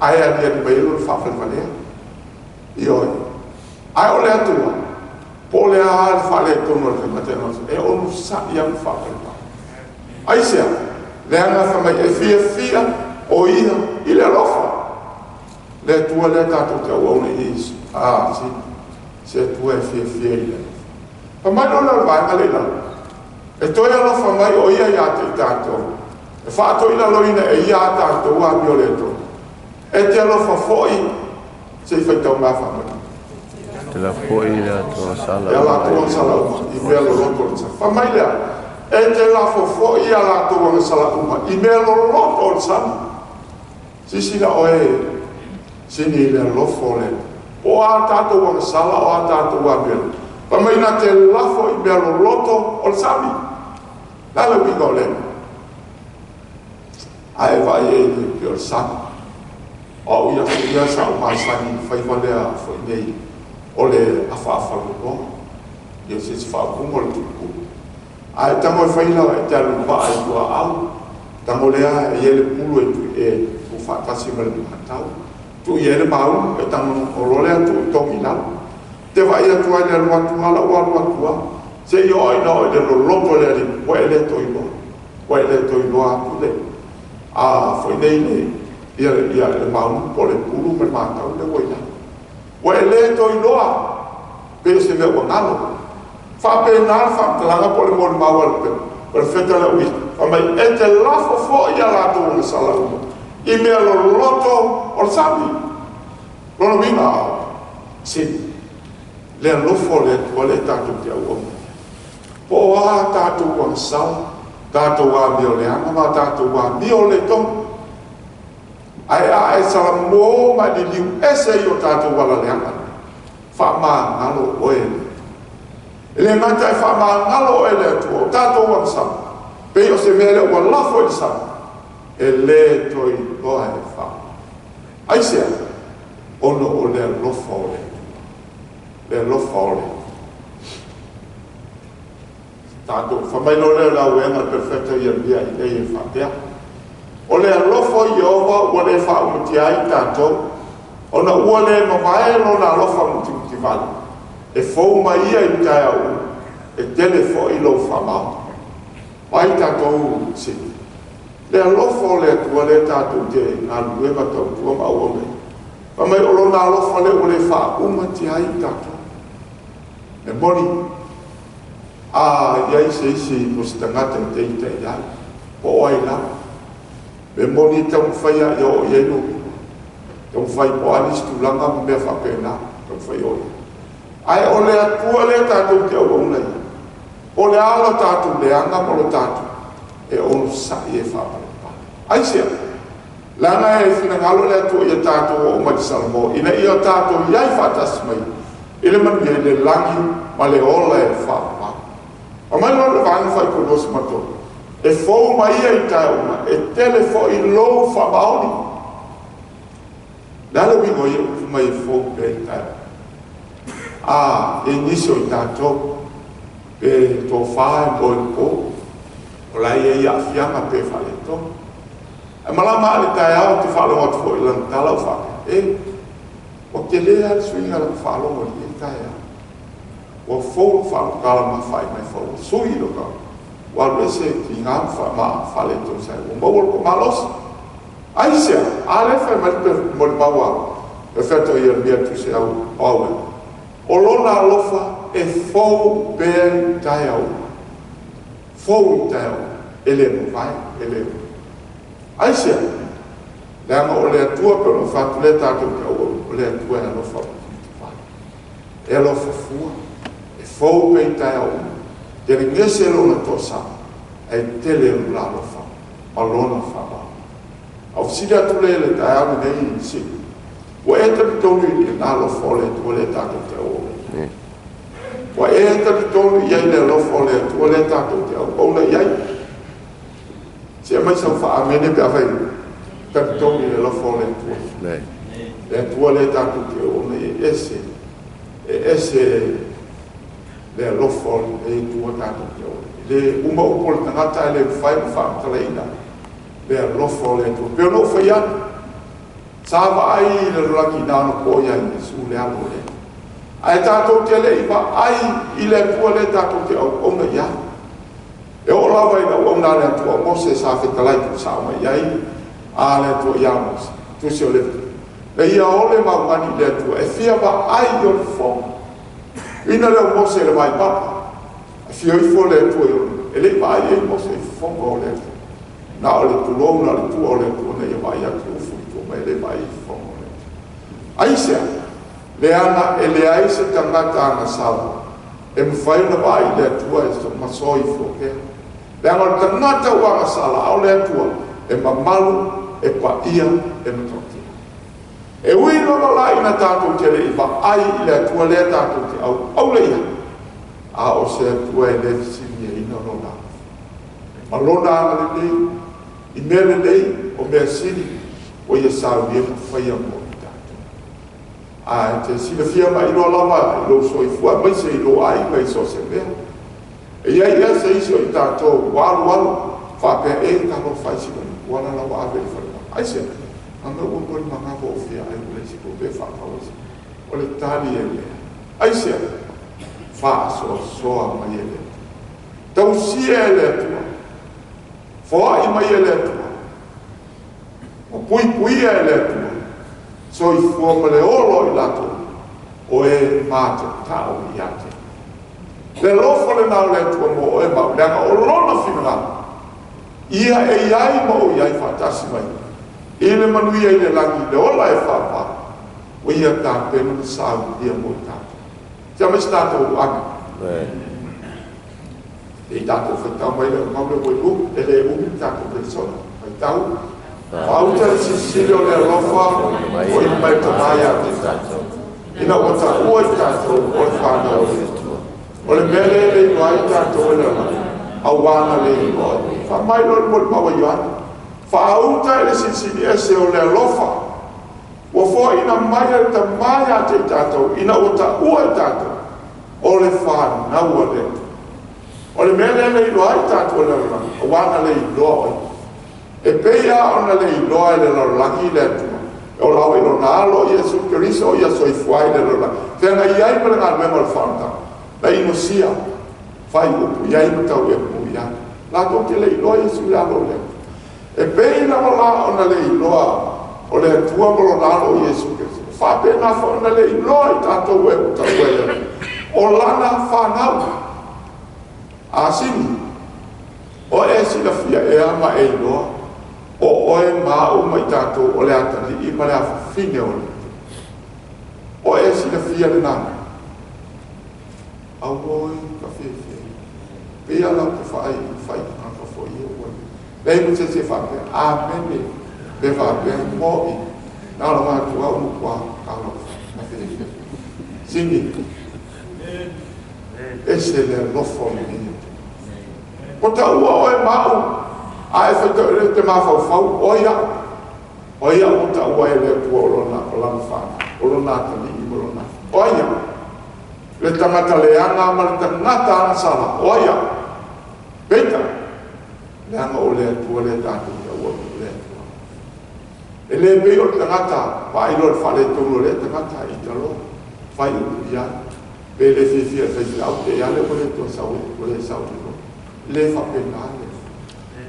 ae aliali mai ai lona faafalevalea. Ioe. Ae o le Atua, po o le a le faaletonu o le tagata e onosai, e onosai lava ma faafalevale. Aisea? Leaga fai mai e fiafia o ia i le alofa. Le Atua lea tatou te auauna i Iesu. Ah, si, se Atua e fiafia i le alofa. Fai mai loa lea o le vaega lea i lalo. E toe alofa mai o ia ia te i tatou. E faatoilaloina e ia a tatou amioletonu. E te alofa foi se i faitau mai faamanu. Te la foi le atoa sala. E ala atoa sala uma i mea loloto le sa. Fai mai lea, E te lafo foi a latou agasala uma i mea loloto o le sami. Silasila oe sini i le alofa o le Atua. Po o a tatou agasala o a tatou amioleaga, fai mai na te lafo i mea loloto o le sami. O le a le uiga o lea mea? A e vaai i ai i le pei o le sami. O au ia foi ia sa ou masani i le faiva lea foi nei o le afaafa loloa. Ia o se isi faaupuga o le tulutulu. A e tago e fai la, e te alu i le vaa i tuaau, tago lea e i ai le pulu e tuufaatasi ma le matau, tuu i ai le maunu, e tago loa lea tuu togi i lalo. E te vaai atu lava i le alu atu lava la ua alu atu lava, seia oo ina oo i le loloto o le alii, ua e le toe iloa, ua e le toe iloa atu le, a foi nei le, ia, ia, le maunu po o le pulu ma le matau lea ua i lalo. Ua e le toe iloa, pei o se mea ua galo. Faapena le faamatalaga po o le molimau a le Perofeta lea o Mika, fai mai, e te lafo foi a latou agasala uma i mea loloto o le sami. Lona uiga, se le alofa o le Atua lea tatou te auauna ai. Po o a tatou agasala, tatou amioleaga ma tatou amio le tonu, ae a e salamo ma e liliu ese i o tatou ala leaga, faamagalo oe e le Atua. E le gata e faamagalo oe e le Atua, o tatou agasala, pei o se mea lea ua lafo i le sami, e le toe iloa e faamagalo. Aisea? Ona o le alofa o le Atua. Le alofa o le Atua. Tatou, fai mai loa lea o le aueina a le Perofeta Ieremia i inei e faapea, O le alofa o Ieova ua le faaumatia ai tatou, ona ua le mavae lona alofa mutimutivale, e fou mai ia i taeao uma, e tele foi lou faamaoni. Vaai tatou se le alofa o le Atua lea tatou te galulue ma tautua ma auauna ai. Fai mai o lona alofa lea ua le faaumatia ai tatou. E moni, a i ai se isi po o se tagata e te ita i ai, po o ai lava, e moni e taumafai lava ia oo i ai lou lima, taumafai po o a nisi tulaga ma mea faapena, taumafai e oo i ai. Ae o le Atua lea tatou te auauna i ai, po o le a lo tatou leaga ma lo tatou, e onosai e faapalepale. Aisea? Leaga e finagalo le Atua ia tatou oo mai i le Salamo, ina ia tatou i ai faatasi mai i le manuia i le lagi ma le ola e faavavau. Aumai loa le vaega faaitu 23, e fou mai ia i taeao uma, e tele foi lou faamaoni. Le a le uiga o ia upu mai e fou pea i taeao? A, e nisi o i tatou, pe tofa e moe i le po, o la e i ai aafiaga pe faaletonu. Ae malama ae le taeao ou te faalogo atu foi i lana tala ua faapea, E, ua tele lava le suiga i lau faalogo i lenei taeao. Ua fou lou faalupala ma fai mai foi, ua sui lou tala, ua alu ese le tiga ma faaletonu sa i ai, ua maua le malosi. Aisea? A lea e fai mai le molimau a le Feto i Ieremia i le tusi o Auea, O lona alofa e fou pea i taeao uma. Fou i taeao uma, e le mavae, e le uma. Aisea? Leaga o le Atua pei ona ou fai atu lea tatou te auauna, o le Atua e alofa mutimutivale, e alofa fua, e fou pea i taeao uma, telegese lona toasala, ae tele lona alofa ma lona faamaoni. A ou fesili atu lea i le taeao lenei i Sini, ua e talitonu i le alofa o le Atua lea tatou te auauna ai? Ua e talitonu i ai i le alofa o le Atua lea tatou te auauna i ai? Se aumai sau faa-amene pe afai talitonu i le alofa o le Atua. Le Atua lea tatou te auauna i ai, e ese, e ese le alofa o le Atua tatou te auauna i ai. E le uma upu o le tagata ae le mafai ona faamatalaina le alofa o le Atua. Pei ona ou fai atu, sa vaai i le lalolagi na ona po ia Iesu le Alo o le Atua. Ae tatou te le i vaai i le Atua lea tatou te auauna i ai. E oo lava i le auauna a le Atua o Mose sa fetalai tuusao mai i ai a le Atua ia Mose, tusi o Levitiko, na ia ole maumani i le Atua e fia vaai i ona fofoga. Uina lea o Mose i le vaipapa, e fia ifo le Atua i ona, e le i vaai ai Mose i fofoga o le Atua. Na o le tulou, na o le tua o le Atua na ia vaai atu ufu i tua mai, e le i vaai i fofoga o le Atua. Aisea? Leaga e leai se tagata agasala e mafai ona vaai i le Atua e masoa ifo pea. Leaga o le tagata ua agasala, a o le Atua e mamalu, e paia, e matautia. E ui lava la ina tatou te le i vaai i le Atua lea tatou te auauna i ai, a o se Atua e le fesiligiaina Lona alofa ma Lona agalelei i mea lelei o mea sili ua Ia saunia ma faia mo i tatou. A e te silafia ma iloa lava i lou soifua aemaise i lou aiga i so o se mea. E i ai ea se isi o i tatou ua alualu faapea, E, talofa e, si ou matua la ua ave i le falemai? Aisea? A mea ua molimauga ua ou fia ai ua leai se tupe e faatau ai se. O le tali e leai. Aisea? Faasoasoa mai e le Atua. Tausia e le Atua. Foai mai e le Atua. Ma puipuia e le Atua. Soifua ma le ola o i latou o e matatau ia te Ia. Le alofa lena o le Atua mo oe ma au, leaga o Lona finagalo, Ia e i ai ma ou i ai faatasi mai i le manuia i le lagi, le ola e faavavau, ua Ia tapena ma saunia mo i tatou. Tia mai se tatou Amene. Se i tatou faitau mai le mau lea ua i luga, e le umi le tatou pelisona. Faitau. Faauta le silisili o le alofa foaina mai le Tama ia te tatou, ina ua taua i tatou o le fanau a le Atua. O le mea lea e le iloa ai tatou e le lalolagi, auā na le iloa e ia. Fai mai loa le molimau a Ioane, Faauta i le silisili ese o le alofa ua foaina mai e le Tama ia te i tatou, ina ua taua i tatou o le fanau a le Atua. O le mea lea e le iloa ai tatou e le lalolagi, auā na le iloa o ia. E pei lava ona le iloa e le lalolagi le Atua, e ola ai i Lona Alo Iesu Keriso o Ia soifua ai i le lalolagi, feagai ai ma le galuega o le faaolataga, na inosia, fai upu i ai ma tauepu i ai. Latou te le iloa Iesu i le alo o le Atua. E pei lava la ona le iloa o le Atua ma Lona Alo Iesu Keriso, e faapena foi ona le iloa i tatou e ua taua e le Atua, o Lana fanau. A sini, o e silafia ea ma e iloa, o oe ma au ma i tatou o le atalii ma le afafine o le Atua. O e silafia lena mea? Auoi ka fefe. Pei lava lau te faai fai tagata foi ia ua leai ma se isi e faapea amene pe faapea mo'i na ona manatu au matua talofa ka fefe. Sini. Ese le alofa o lenei Atua. Ua taua oe ma au, a e faitau e te mafaufau, o ai au? O ai au ua taua e le Atua o lona, o lana fanau, o lona atalii ma lona afafine? O ai au? Le tagata leaga ma le tagata agasala, o ai au? Peitai, leaga o le Atua lea tatou taua o le Atua. E le pei o le tagata vaai loa i le faaletonu o lea tagata ita loa, fai upu i ai. Pe le fiafia e le faifeau, te i a lea ua le toe sau, ua le sau i luma. E le faapena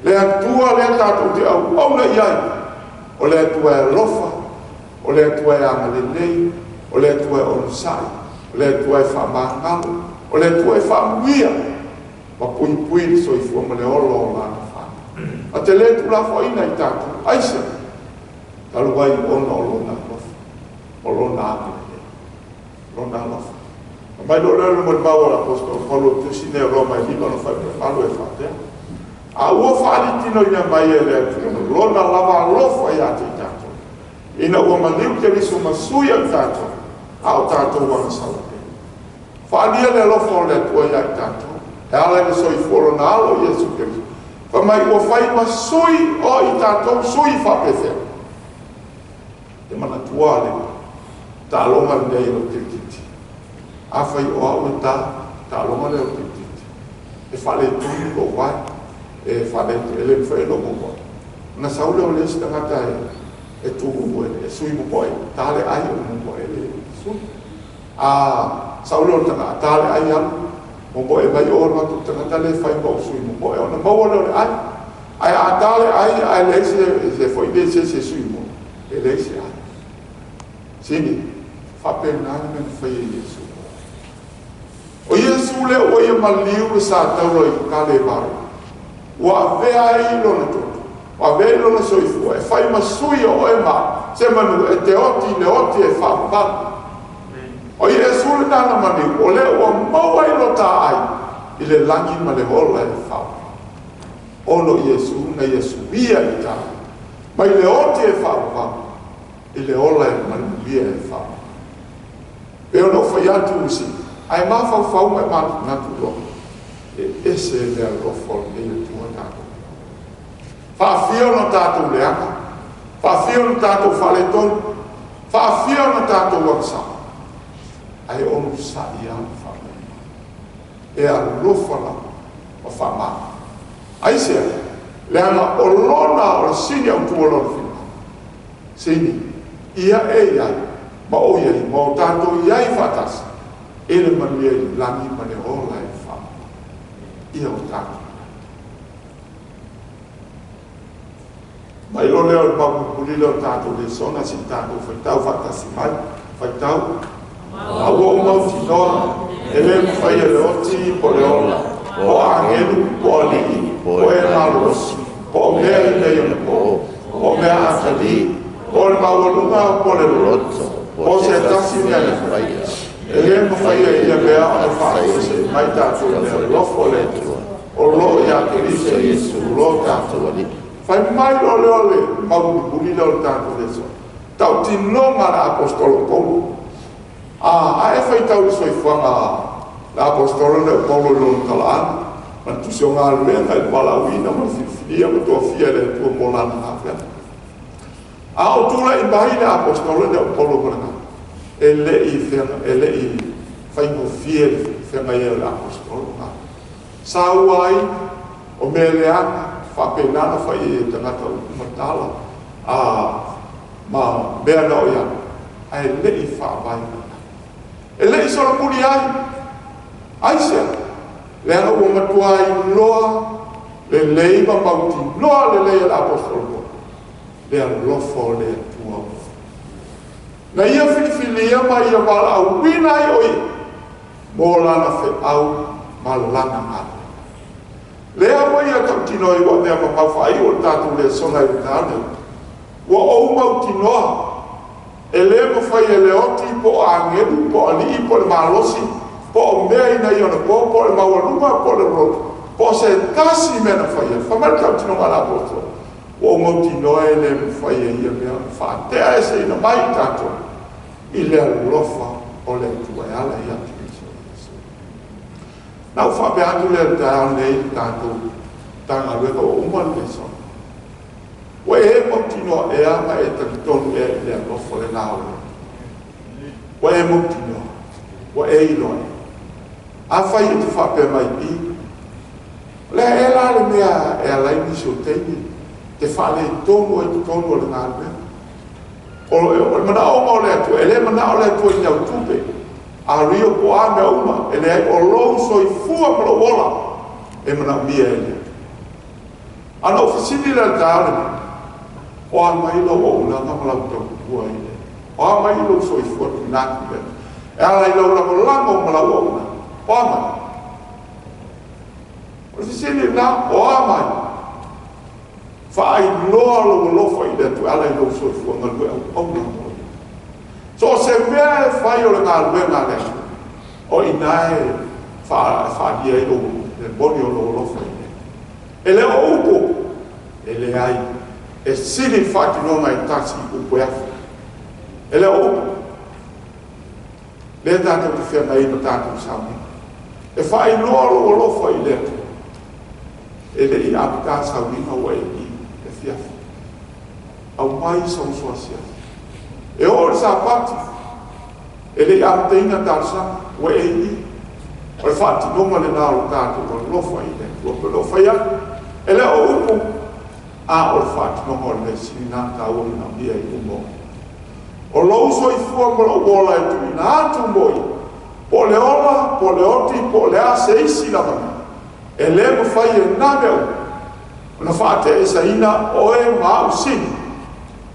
le Atua. Le Atua lea tatou te auauna i ai, o le Atua e alofa, o le Atua e agalelei, o le Atua e onosai, o le Atua e faamagalo, o le Atua e faamanuia ma puipui le soifua ma le ola o Lana fanau. A te le tuulafoaiina i tatou, aisea? Talu ai ona o Lona alofa, o Lona agalelei. Lona alofa. Fai mai loa lea o le molimau a le Aposetolo Paulo i le tusi nei a Roma e 5 ona 8 e faapea, A ua faalitinoina mai e le Atua Lona lava alofa ia te i tatou, ina ua maliu Keriso ma sui o i tatou, a o tatou agasala pea. Faaalia le alofa o le Atua ia i tatou, e ala i le soifua o Lona Alo Iesu Keriso. Fai mai ua fai ma sui o i tatou, sui faapefea? Te manatua le taaloga lenei e lou kirikiti. Afai o au e ta taaloga lea o le kirikiti, e faaletonu lou vae, e faaletonu, e le mafai e lou momoe. Ona sau lea o le isi tagata e, e tu e, e sui momoe, ta le ai o momoe le sui. A sau lea o le tagata, ta le ai alu, momoe mai o alu atu le tagata lea e fai ma ou sui momoe, ona maua lea o le ai. Ae a ta le ai ae leai se, se foi le se se sui momoe, e leai se ai. Sini, faapena le mea na fai e Iesu. O Iesu lea ua ia maliu le sa taula i Kalevare, ua avea ai lona toto, ua avea ai lona soifua e fai ma sui o oe ma au, se manu e te oti i le oti e faavavau. O Iesu lena na maliu, o lea ua maua ai lo ta ai i le lagi ma le ola e faavavau. Ona o Iesu na ia suia i tatou mai le oti e faavavau i le ola e manuia e faavavau. Pei ona ou fai atu si ae mafaufau ma e manatunatu loa, e ese le alofa o lenei Atua tatou. Faafia ona tatou leaga, faafia ona tatou faaletonu, faafia ona tatou agasala, ae onosai lava ma faamanuia. E alofa lava ma faamama. Aisea? Leaga o lona o le sini autu o lona finagalo. Sini, ia e i ai, ma o i ai, ma o tatou i ai faatasi, i le manuia i le lagi ma le ola e faamama. Ia o tatou. Mai loa lea o le mau mulimuli lea o tatou lesona se i tatou faitau faatasi mai. Faitau. A ua ou mautinoa, e le mafai e le oti po o le ola, po o agelu, po o alii, po o e malolosi, po o mea ina ia po, po o mea atalii, po o le maualuga, po o le loloto, po o se tasi mea na faia, e le mafai e ia mea ona faaeseese mai tatou i le alofa o le Atua, o lo o ia Keriso Iesu lo tatou Alii. Fai mai loa lea o le mau mulimuli lea o le tatou lesona, tautinoga a le aposetolo Paulo. A e faitau i le soifuaga a le aposetolo lea o Paulo i lona talaaga, ma le tusi o galuega i le valaauina ma le filifilia ma tofia e le Atua mo lana galuega. A o tulai mai le aposetolo lea o Paulo ma le galuega, e le i faigofie le feagai ai o le aposetolo ma saua ai o mea leaga, faapena na fai ai e tagata upu ma tala, ma mea na o ia, ae le i faavae mai. E le i solomuli ai, aisea, leaga ua matua iloa lelei ma mautinoa lelei e le aposetolo Paulo, le alofa o le Atua. Na ia filifilia ma ia valaauina ai o ia, mo lana feau ma lana galuega. Lea ua ia tautino ai ua mea mamau faaiu o le tatou lesona i le taeao nei. Ua ou mautinoa, e le mafai e le oti po o agelu, po o alii, po o le malosi, po o mea ina ia ona po, po o le maualuga, po o le loloto, po o se tasi mea na faia. Fai mai le tautinoga a le aposetolo, ua ou mautinoa e le mafai e ia mea ona faatea eseina mai i tatou i le alofa o le Atua e ala ia Keriso Iesu. Na ou faapea atu lea i le taeao nei i le tatou Matagaluega ua uma le lesona. Ua e mautinoa ea ma e talitonu ea i le alofa lena o le Atua? Ua e mautinoa, ua e iloa ea. Afai e te faapea mai i, o le a ea la le mea e ala ai nisi o taimi te faaletonu ai totonu o le galuega? O le manaoga o le Atua, e le manao le Atua i ni au tupe, a rio po o a mea uma, e leai, o lou soifua ma lou ola e manaomia e le Atua. A na ou fesili lea i le taeao lenei, o a mai lau auaunaga ma lau tautua i le Atua? O a mai lou soifua tuuina atu i le Atua? E ala i lau lagolago ma lau auaunaga, o a mai? O le fesili lena, o a mai? Faailoa lou alofa i le Atua e ala i lou soifua galue auauna mo ia. So o se mea e fai o le galuega a le Atua, o i ina e faaalia ai lou le moni o lou alofa i le Atua. E le o upu, e leai, e sili le faatinoga e tasi i upu e afe. E le o upu. Lea tatou te feagai ai ma tatou sauniga. E faailoa lou alofa i le Atua. E le i amata sauniga ua e i le afiafi. Aumai sau uso asiasi. E oo i le Sapati, e le i amataina talosaga, ua e i. O le faatinoga lena o le tatou alofa i le Atua. Pe o lo o fai atu, e le o upu, a o le faatinoga o le mea sili lena taua manaomia i luma o O lou soifua ma lou ola e tuuina atu mo ia, po o le ola, po o le oti, po o le a se isi lava mea, e le mafai e na mea uma ona faateesaina oe ma au sini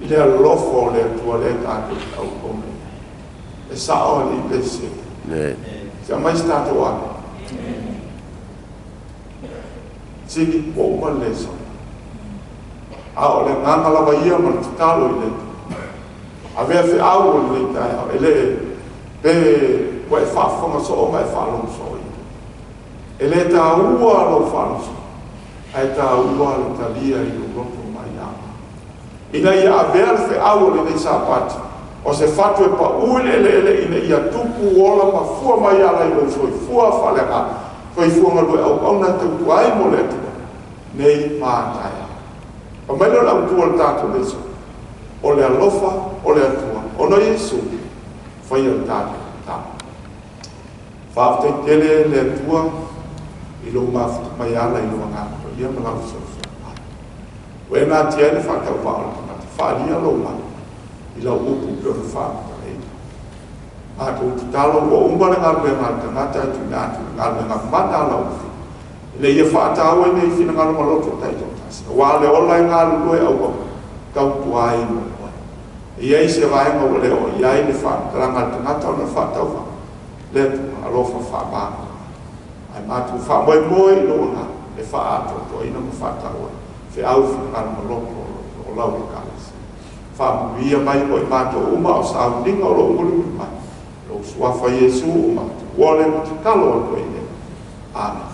i le alofa o le Atua lea tatou te auauna i ai. E sao alii pe sese? Se aumai se tatou amene. Sini, ua uma le lesona. A o le agaga lava ia ma le tatalo i le Atua. Avea feau o lenei taeao, e le pe ua e faafofoga soo ma e faalogo soo ia. E le taua lou faalogo soo. Ae taua le talia i lou loto ma ia ina ia avea le feau o lenei Sapati o se fatu e paʻu i le eleele ina ia tupu, ola ma fua mai ala i lou soifua faaleagaga, soifua galue auauna e tautua ai mo le Atua nei ma a taeao. Fai mai lea o le autu o le tatou leisona, o le alofa o le Atua ona o Iesu faia le tatou tatalo. Faafetai tele le Atua i lou mafuta mai e ala i lou Agaga Paia ma lau fesoasoani mai. Ua e natia ai le faatauvaa o le tagata, faaalia lou mana i lau upu pei ona faamatalaina. Matou tatalo ua uma le galuega a le tagata ae tuuina atu i le galuega mana a lau Afioga ina ia faatauaina i finagalo ma loto taitoatasi, aua le ola e galulue auauna, tautua ai mo oe. E i ai se vaega ua le oo i ai le faamatalaga a le tagata ona faatauvaa, le Atua alofa faamagalo mai. Ae matou faamoemoe i lou Agaga e faaatoatoaina ma faataua ai feau, finagalo ma loto o lau Ekalesia. Faamanuia mai mo i matou uma o sauniga o lou mulimuli mai, lou Suafa Iesu ua matou ole ma tatalo atu ai nei. Amene.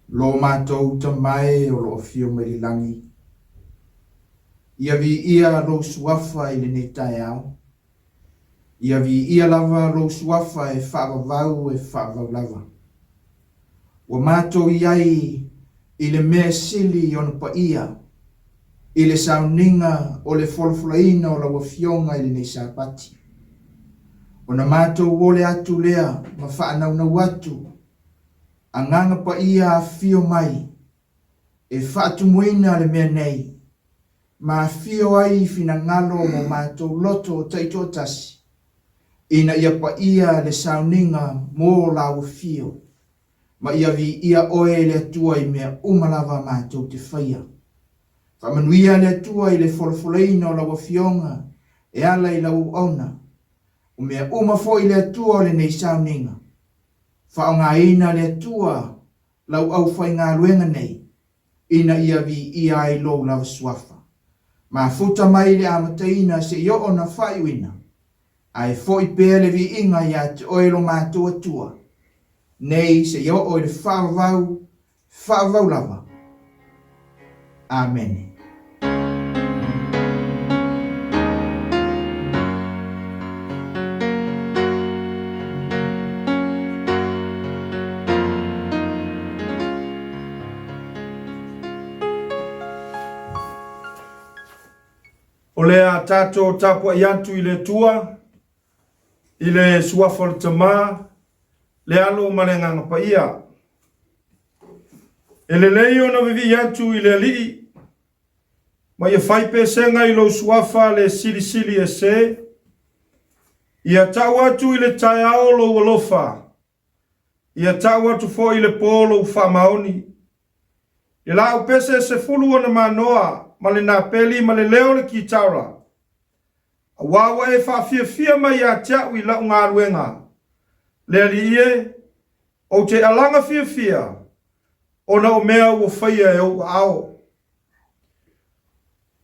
Lo matou Tama e o lo o afio mai le lagi, ia viia lou suafa i lenei taeao, ia viia lava lou suafa e faavavau e faavavau lava. Ua matou i ai i le mea sili ona paia, i le sauniga o le folafolaina o lau Afioga i lenei Sapati. Ona matou ole atu lea ma faanaunau atu Agaga Paia afifio mai e faatumuina le mea nei, ma afio ai i finagalo mo matou loto taitoatasi, ina ia paia le sauniga mo lau afio, ma ia viia oe le Atua i mea uma lava matou te faia. Faamanuia le Atua i le folafolaina o lau Afioga e ala i lau auauna, o mea uma foi le Atua o lenei sauniga. Faaaogaina le Atua lau aufaigaluega nei, ina ia viia ai lou lava suafa. Mafuta mai i le amataina seia oo ona faaiuina, ae foi pea le viiga ia te oe lo matou Atua, nei seia oo i le faavavau, faavavau lava. Amene. O le a tatou tapuai atu i le Atua, i le Suafa o le Tama, le Alo ma le Agaga Paia. E lelei ona vivii atu i le Alii, ma ia fai pesega i lou Suafa le Silisili Ese, ia tau atu i le taeao lou alofa. Ia tau atu foi i le po lou faamaoni. I lau pese e sefulu ona manoa ma le napeli ma le leo o le kitaura, aua ua e faafiafia mai ia te au i lau galuega, le Alii e, ou te alaga fiafia ona o mea ua faia e ou aao.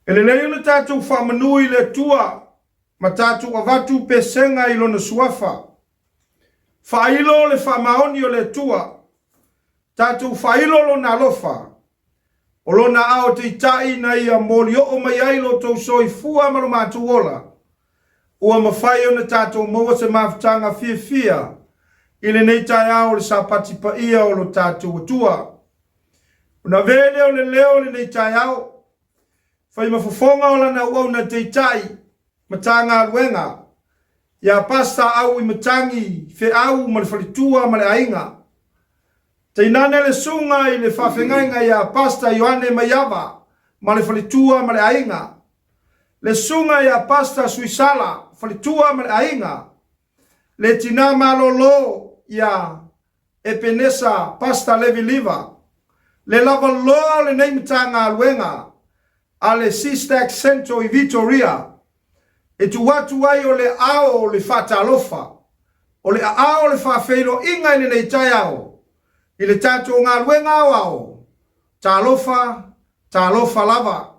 E lelei ona tatou faamanu i le Atua ma tatou avatu pesega i Lona Suafa. Faailo le faamaoni o le Atua, tatou faailo Lona alofa, o Lona aao teitai ina ia molioo mai ai lo outou soifua ma lo matou ola, ua mafai ona tatou maua se mafutaga fiafia i lenei taeao o le Sapati paia o lo tatou Atua. Ona avea lea o le leo i lenei taeao, fai ma fofoga o lana auauna teitai, Matagaluega, ia Pastor Auimatagi Feau ma le faletua ma le aiga. Tainane le susuga i le faafegaiga ia Pastor Ioane Maiava ma le faletua ma le aiga. Le susuga ia Pastor Suisala, faletua ma le aiga. Le tina malolo ia Epenesa Pastor Levi Liva. Le lava loa o lenei Matagaluega a le Sea-Stack Centre i Vitoria e tuu atu ai o le aao o le faatalofa, o le aao o le faafeiloaiga i lenei taeao i le tatou galuega aoao, talofa, talofa lava.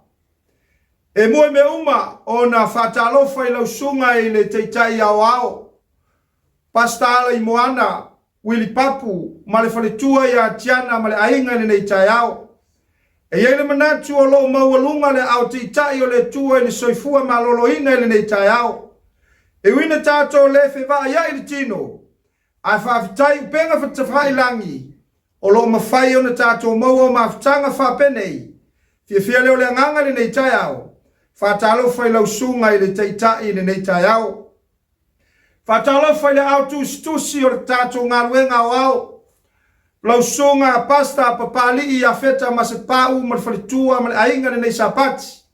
E mua i mea uma ona faatalofa i lau susuga i le Taitai Aoao, Pastor Alaimoana Willie Papu ma le faletua ia Tiana ma le aiga i lenei taeao. E i ai le manatu o lo o maualuga le aao taitai o le Atua i le soifua maloloina i lenei taeao. E ui ina tatou le fevaaiai i le tino, ae faafetai upega fatafailangi o lo o mafai ona tatou maua o mafutaga faapenei. Fiafia lea o le agaga i lenei taeao. Faatalofa i lau susuga i le Taitai i lenei taeao. Faatalofa i le ao tusitusi o le tatou galuega aoao, lau susuga Pastor Papalii Iafeta Masepau ma le faletua ma le aiga lenei Sapati.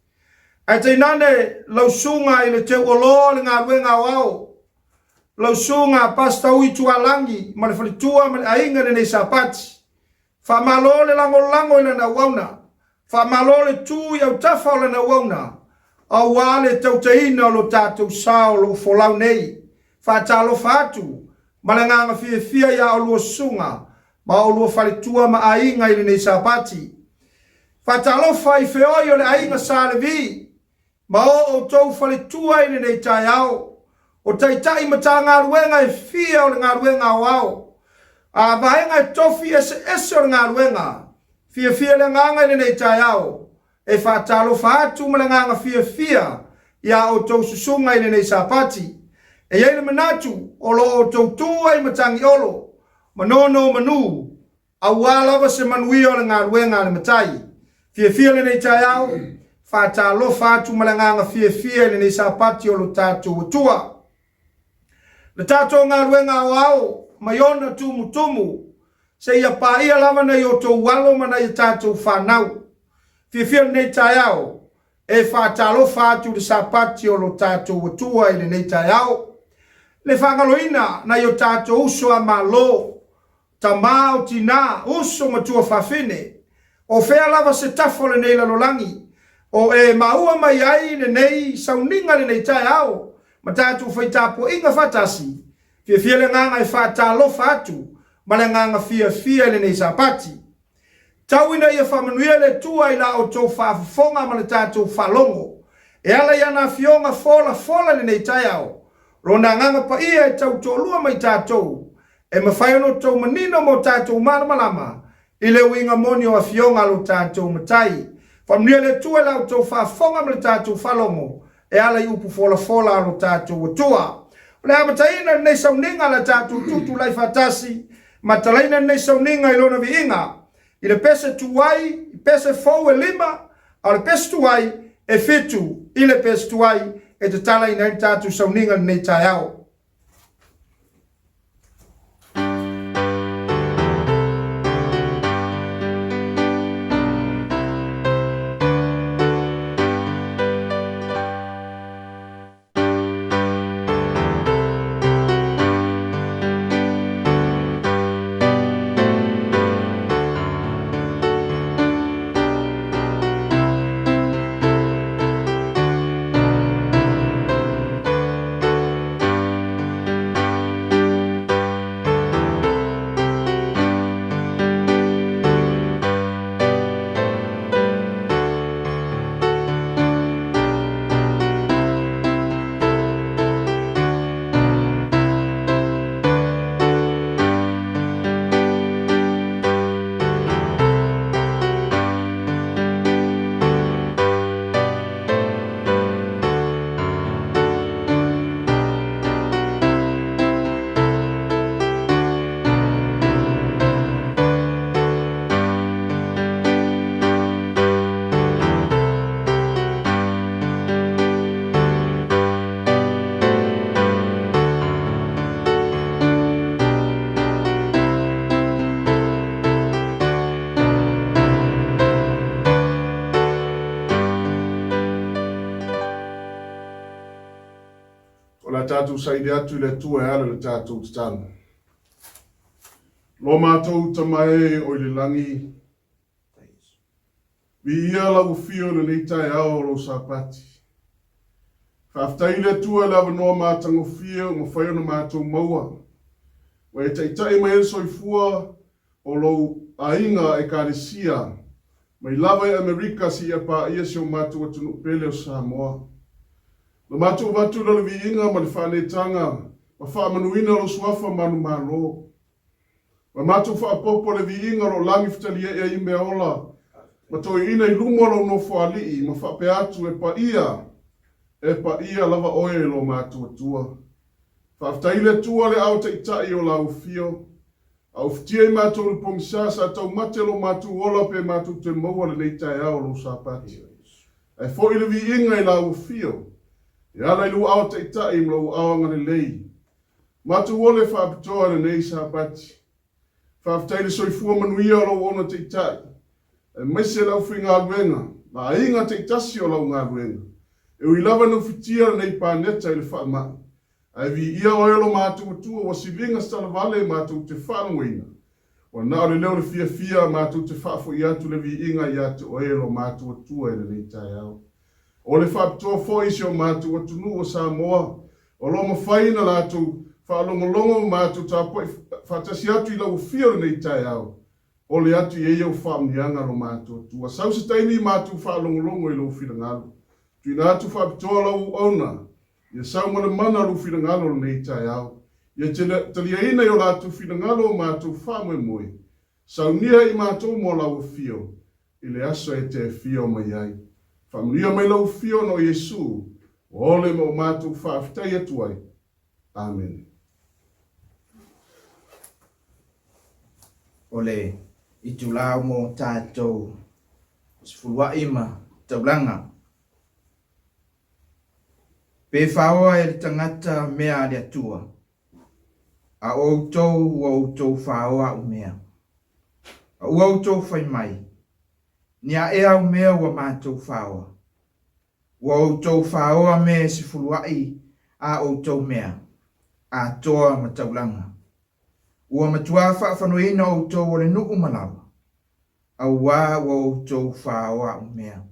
Ae tainane lau susuga i le teuoloa o le galuega aoao, lau susuga Pastor Ui Tualagi ma le faletua ma le aiga lenei Sapati. Faamalo le lagolago i lana auauna. Faamalo le tu i autafa o lana auauna, aua le tautaina o lo tatou sa o lo o folau nei. Faatalofa atu ma le agaga fiafia iā olua susuga ma olua faletua ma aiga i lenei Sapati. Faatalofa i feoi o le aiga Sa Levi Ma o outou faletua i lenei taeao, o taitai Matagaluega e fia o le galuega aoao, a vaega e tofi eseese o le galuega, fiafia le agaga i lenei taeao, e faatalofa atu ma le agaga fiafia iā outou susuga i lenei Sapati. E i ai le manatu o lo o outou tu ai Matagiolo ma nonomanu Aua lava se manuia o le galuega a le Matai. Fiafia lenei taeao, faatalofa atu ma le agaga fiafia i lenei Sapati o lo tatou Atua. Le tatou galuega aoao mai ona tumutumu seia paia lava nai outou alo ma nai a tatou fanau. Fiafia lenei taeao e faatalofa atu i le Sapati o lo tatou Atua i lenei taeao. Le faagaloina nai o tatou uso a Malo Tama, o tinā, uso ma tuafafine, o fea lava se tafa o lenei lalolagi o e maua mai ai lenei sauniga lenei taeao ma tatou fai tapuaiga faatasi, fiafia le agaga e faatalofa atu ma le agaga fiafia i lenei Sapati. Tau ina ia faamanuia le Atua i la outou faafofoga ma le tatou faalogo e ala i ana afioga folafola i lenei taeao, Lona Agaga Paia e tau toalua ma i tatou, e mafai ona outou manino ma o tatou malamalama i le uiga moni o afioga a lo tatou Matai. Faamanuia le Atua i la outou faafofoga ma le tatou faalogo e ala i upu folafola a lo tatou Atua. O le amataina lenei sauniga la tatou tutulai faatasi ma talaina lenei sauniga i lona viiga i le pese tuai i pese fou e lima, a o le pese tuai e fitu i le pese tuai e tatalaina ai le tatou sauniga lenei taeao. tatou saili atu i le Atua e ala i le tatou tatalo. Lo matou Tama e o i le lagi, viia lau afio i lenei taeao o lou Sapati. Faafetai i le Atua i le avanoa matagofie ua mafai ona matou maua, ua e taitai mai ai le soifua o lou aiga Ekalesia mai lava i Amerika seia paia si o matou atunuu pele o Samoa. Na matou avatu lea o le viiga ma le faaneetaga ma faamanuina lou suafa manumalo. Ma matou faaopoopo le viiga o lo o lagi fetaliai ai mea ola ma toeaiina i luma o lou nofoalii ma faapea atu, E paia, e paia lava oe e lo matou Atua. Faafetai i le Atua le ao taitai o lau afio. A ufitia i matou i le pogisa, sa taumate lo matou ola pe matou te maua lenei taeao o lou Sapati. Ae foi le viiga i lau afio, e ala i lou ao taitai ma lou ao agalelei. Matou ole faapitoa i lenei Sapati. Faafetai i le soifua manuia o lou ona taitai, aemaise le aufaigaluega ma aiga taitasi o lau galuega. E ui lava ina ufitia lenei paneta i le faamai, Ae viia oe lo matou Atua ua siliga se talavale matou te faalogoina. Ua na o le leo o le fiafia matou te faafoi atu le viiga ia te oe lo matou Atua i lenei taeao. O le faapitoa foi i si o matou atunuu o Samoa o lo o mafai ona latou faalogologo ma matou tapuai faatasi atu i lau afio i lenei taeao. Ole atu i ai au faamanuiaga lo matou Atua. Sau se taimi matou faalogologo i lou finagalo. Tuuina atu faapitoa lau auauna Ia sau ma le mana lou finagalo lenei taeao. Ia taliaina i o latou finagalo o matou faamoemoe. Saunia i matou mo lau afio i le aso e te afio mai ai. Faamanuia mai lau afio ona o Iesu, ua ole ma o matou faafetai atu ai. Amene. O le itula mo tatou sefuluai ma taulaga. Pe faoa e le tagata mea a le Atua, a o outou ua outou faoa au mea. A ua outou fai mai, Ni a ea au mea ua matou faoa? Ua outou faoa me sefuluaʻi a outou mea, atoa ma taulaga. Ua matuā faafanuaina outou o le nuu ma lawa. Auā ua outou faoa au mea.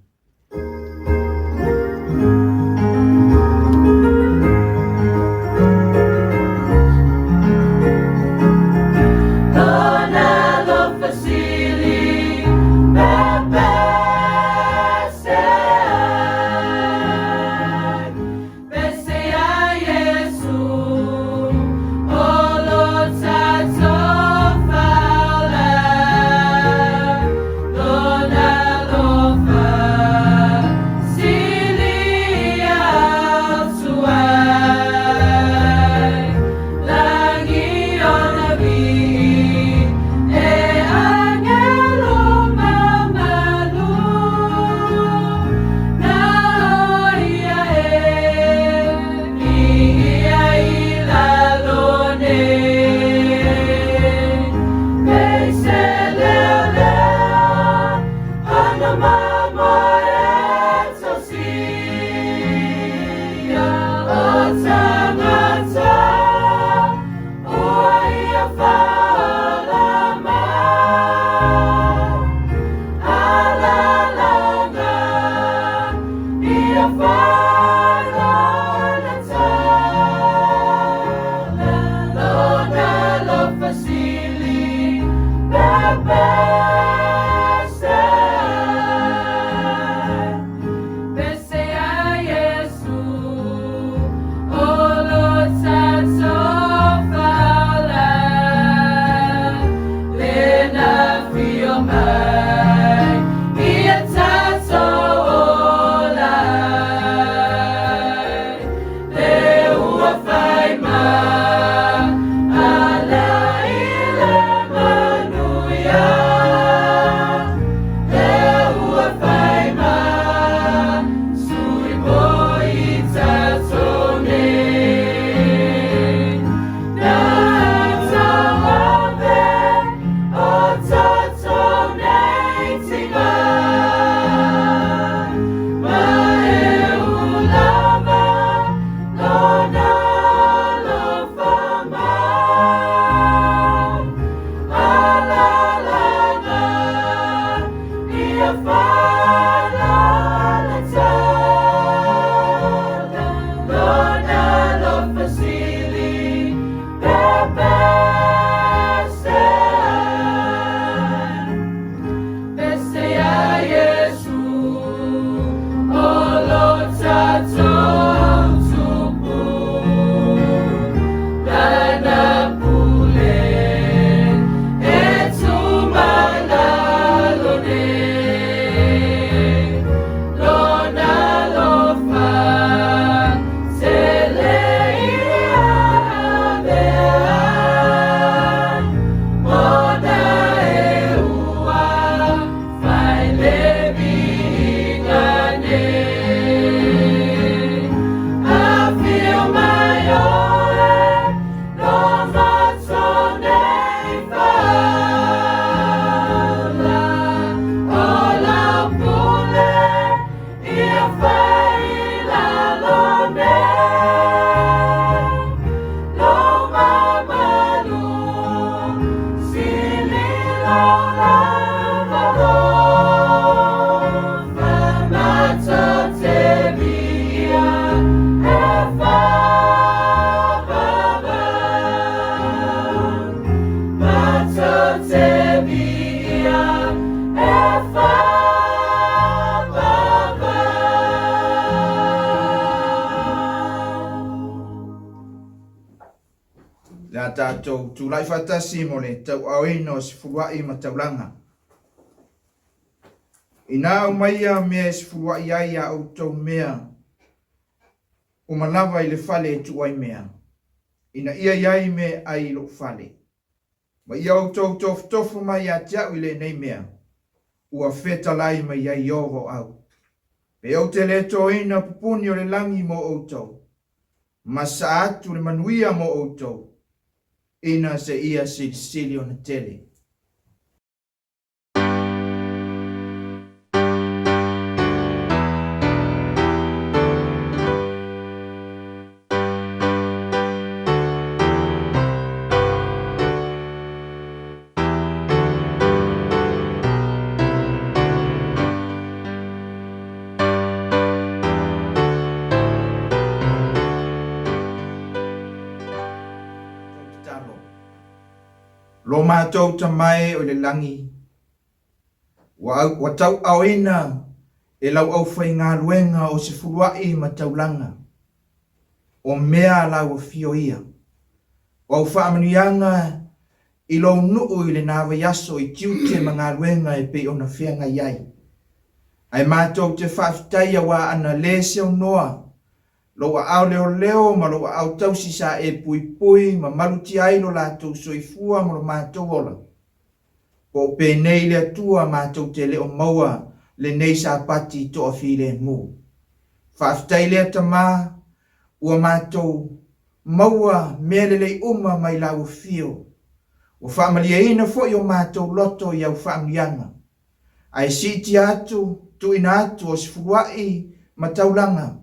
Le a tatou tulai faatasi mo le tauaaoina o sefuluai ma taulaga. Ina aumaia mea e sefuluai ai a outou mea uma lava i le fale e tuu ai mea, ina ia i ai mea e ai i lou fale. Ma ia outou tofotofo mai ia te au i lenei mea, ua fetalai mai ai Ieova o au. Pe ou te le toina pupuni o le lagi mo outou, ma saa atu le manuia mo outou, ina se ia silisili ona tele. Lo matou Tama e o i le lagi, ua, ua tauaaoina e lau aufaigaluega o se fuluai ma taulaga, o mea a lau afio ia. O au faamanuiaga i lou nuu i lena vaiaso i tiute ma galuega e pei ona feagai ai. Ae matou te faafetai auā ana le seonoa lou aao leoleo ma lou aao tausi sa e puipui ma malutia ai lo latou soifua ma lo matou ola. Po o penei le Atua matou te le o maua lenei Sapati toafilemu. Faafetai lea Tama ua matou maua mea lelei uma mai lau afio. Ua faamalieina foi o matou loto i au faamanuiaga. Ae siitia atu, tuuina atu o se fuluai ma taulaga,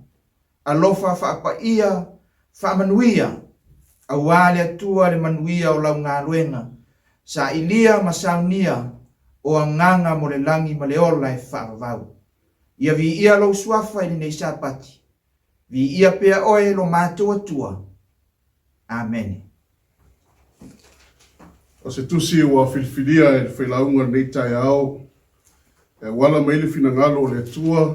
alofa faapaia, faamanuia, auā le Atua le manuia o lau galuega, sailia ma saunia o agaga mo le lagi ma le ola e faavavau. Ia viia lou suafa i lenei Sapati. Viia pea oe lo matou Atua. Amene. O se tusi ua filifilia e le failauga i lenei taeao, e auala mai le finagalo o le Atua, o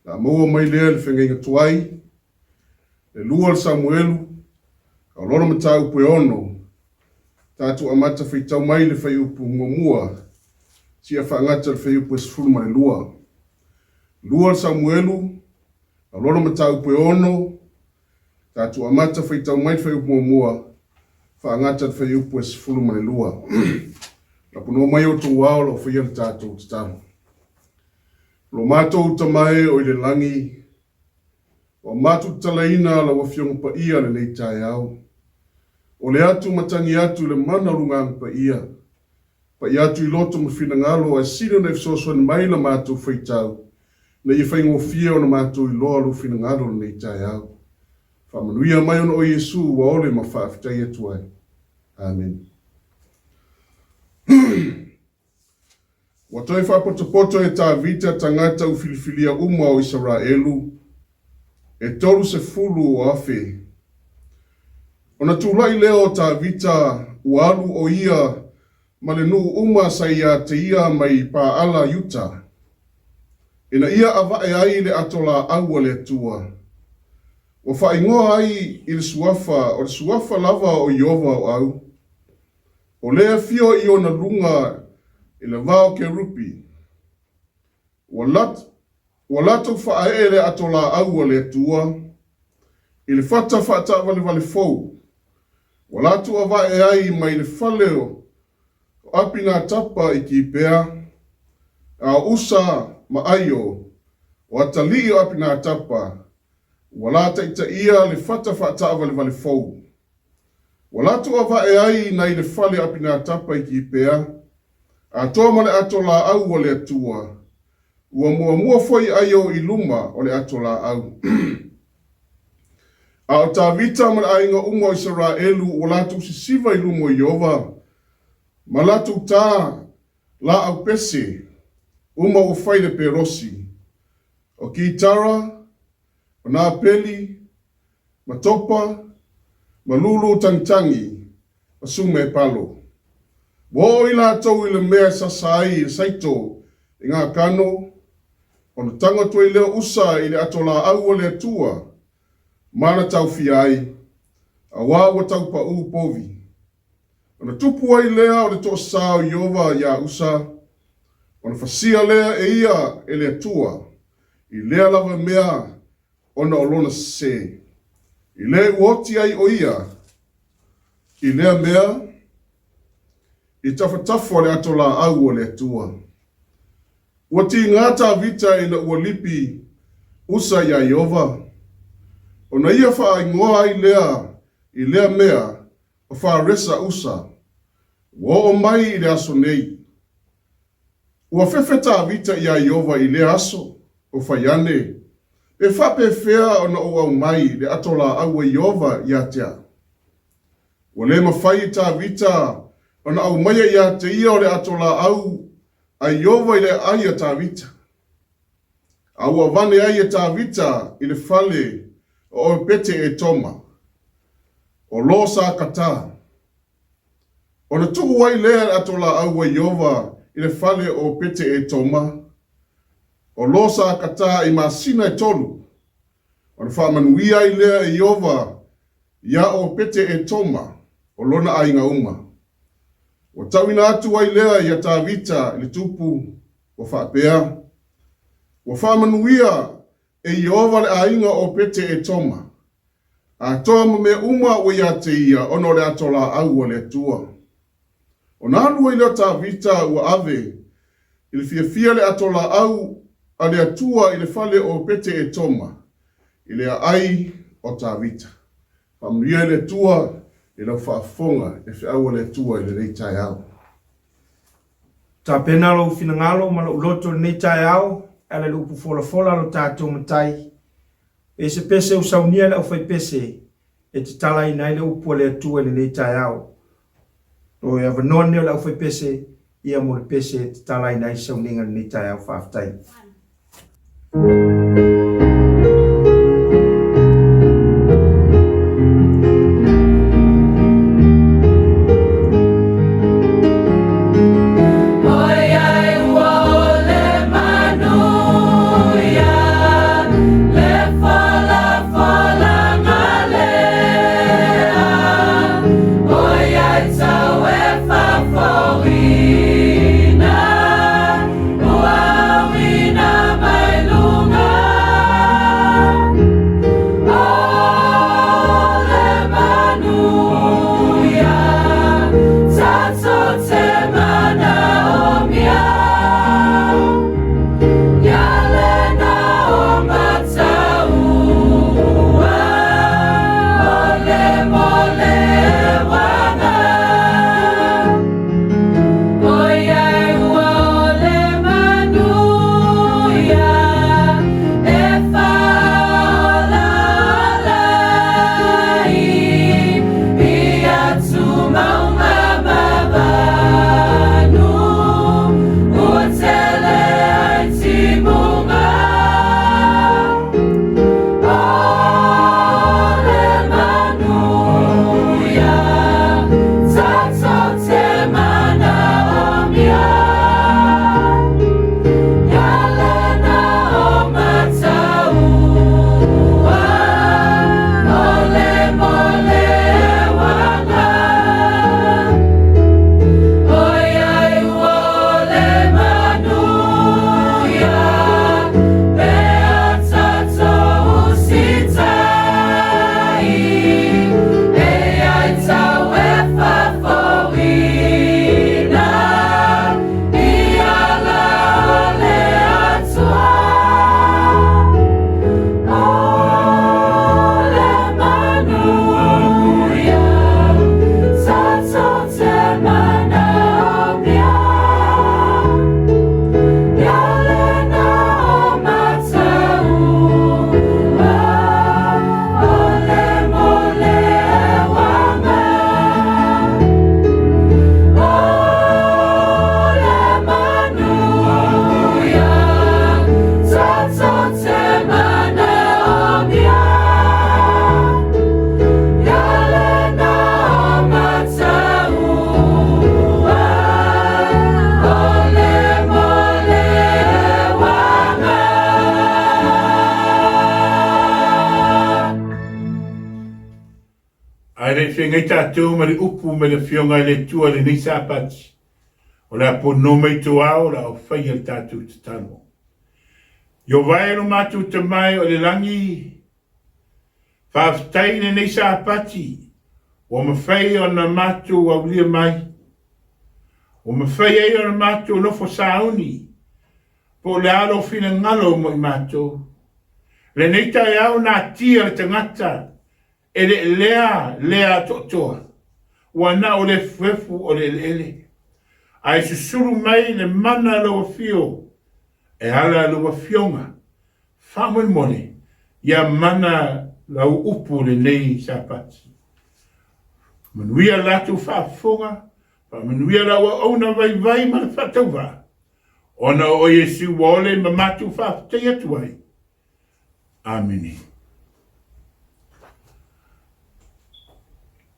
le a maua mai lea i le feagaiga tuai, le lua o le Samuelu, a o lona mataupu e ono, tatou amata faitau mai le fuaiupu muamua seia faagata le fuaiupu e 12. Lua o le Samuelu, a o lona mataupu e ono, tatou amata faitau mai le fuaiupu muamua faagata le fuaiupu e 12. Laponoa mai outou ao lau faia le tatou tatalo. Lo matou Tama e o i le lagi, Ua matou tatalaina lau Afioga Paia lenei taeao. O le atu matagi atu i le mana o luga Agaga Paia, pai atu i loto ma finagalo ae sili ona e fesoasoani mai la matou faitau ina ia faigofie ona matou iloa lou finagalo lenei taeao. Faamanuia mai ona o Iesu ua ole ma faafetai atu ai. Amene. Ua toe faapotopoto e Tavita tagata u filifilia uma o Isaraelu, e 30 o afe. Ona tulai lea o Tavita ua alu o ia ma le nuu uma sa ia te ia mai Paala Iuta, ina ia avae ai le ato laau a le Atua, ua faaigoa ai i le suafa o le suafa lava o Ieova o au. O lea afio i ona luga i le va o kerupi, ua lat, ua latou faaee le ato laau a le Atua i le fata faataavalevale fou, ua latou avae ai mai le fale o Apinatapa i Kipea, a o Usa ma Aio, o atalii o Apinatapa, ua la taitaia le fata faataavalevale fou. Ua latou avae ai nai le fale o Apinatapa i Kipea, atoa ma le ato laau a le Atua, ua muamua foi Aio i luma o le ato laau. A o Tavita ma le aiga uma o Isaraelu ua latou sisiva i luma o Ieova, ma latou tā laau pese uma ua fai le perosi, o kitara, o nā peli, ma topa, ma lūlū tagitagi, ma sume palo. Ua oo i latou i le mea e sasa ai le saito i ngā kano, ona tago atu ai lea o Usa i le ato laau o le Atua, ma na taofia ai, auā ua taupaū povi. Ona tupu ai lea o le toasā o Ieova iā Usa, ona fasia lea e ia e le Atua, i lea lava mea ona o lona sesē, i le ua oti ai ʻo ia i lea mea i tafatafa o le ato lāʻau o le Atua. Ua tigā Tavita ina ua lipi Usa iā Ieova, ona ia faaigoa ai lea i lea mea ʻo Faresa Usa, ua oo mai i le aso nei. Ua fefe Tavita iā Ieova i lea aso, o fai ane, Pe faapefea ona ou aumai le ato lāʻau a Ieova ia te au? Ua le mafai e Tavita ona aumaia ia te ia o le ato lāʻau a Ieova i le aai a Tavita. A ua avane ai e Tavita i le fale o Obete-Etoma, o lo sa Kata. Ona tuu ai lea le ato lāʻau a Ieova i le fale o Obete-Etoma, o lo sa Kata i masina e tolu, ona faamanuia ai lea e Ieova iā Obete-Etoma o lona aiga uma. Ua tauina atu ai lea iā Tavita i le tupu, ua faapea, Ua faamanuia e Ieova le aiga o Obete-Etoma, atoa ma mea uma ua ia te ia ona o le ato lāʻau a le Atua. Ona alu ai lea o Tavita ua ave i le fiafia le ato lāʻau a le Atua i le fale o Obete-Etoma i le aai o Tavita. Faamanuia e le Atua i lau faafofoga i le feau a le Atua i lenei taeao. Tapena lou finagalo ma lou loto i lenei taeao e ala i le upu folafola a lo tatou Matai. E se pese ua saunia e le aufaipese e tatalaina ai le upu a le Atua i lenei taeao. O le avanoa lenei o le aufaipese ia mo le pese e tatalaina ai sauniga i lenei taeao. Faafetai. feagai tatou ma le upu mai le Afioga i le Atua i lenei Sapati, o le a pono mai tou ao o le a faia le tatou tatalo. Ieova e lo matou Tama e o le lagi, faafetai i lenei Sapati ua mafai ona matou aulia mai, ua mafai ai ona matou nofo sauni po o le a lou finagalo mo i matou. Lenei taeao na atia le tagata e le lea lea atoatoa, ua na o le efuefu o le eleele, ae susulu mai le mana o lau afio e ala lau afioga faamolemole ia mana lau upu lenei Sapati. Manuia latou faafofoga, faamanuia lau auauna vaivai ma le faatauvaa, ona o Iesu ua ole ma matou faafetai atu ai. Amene.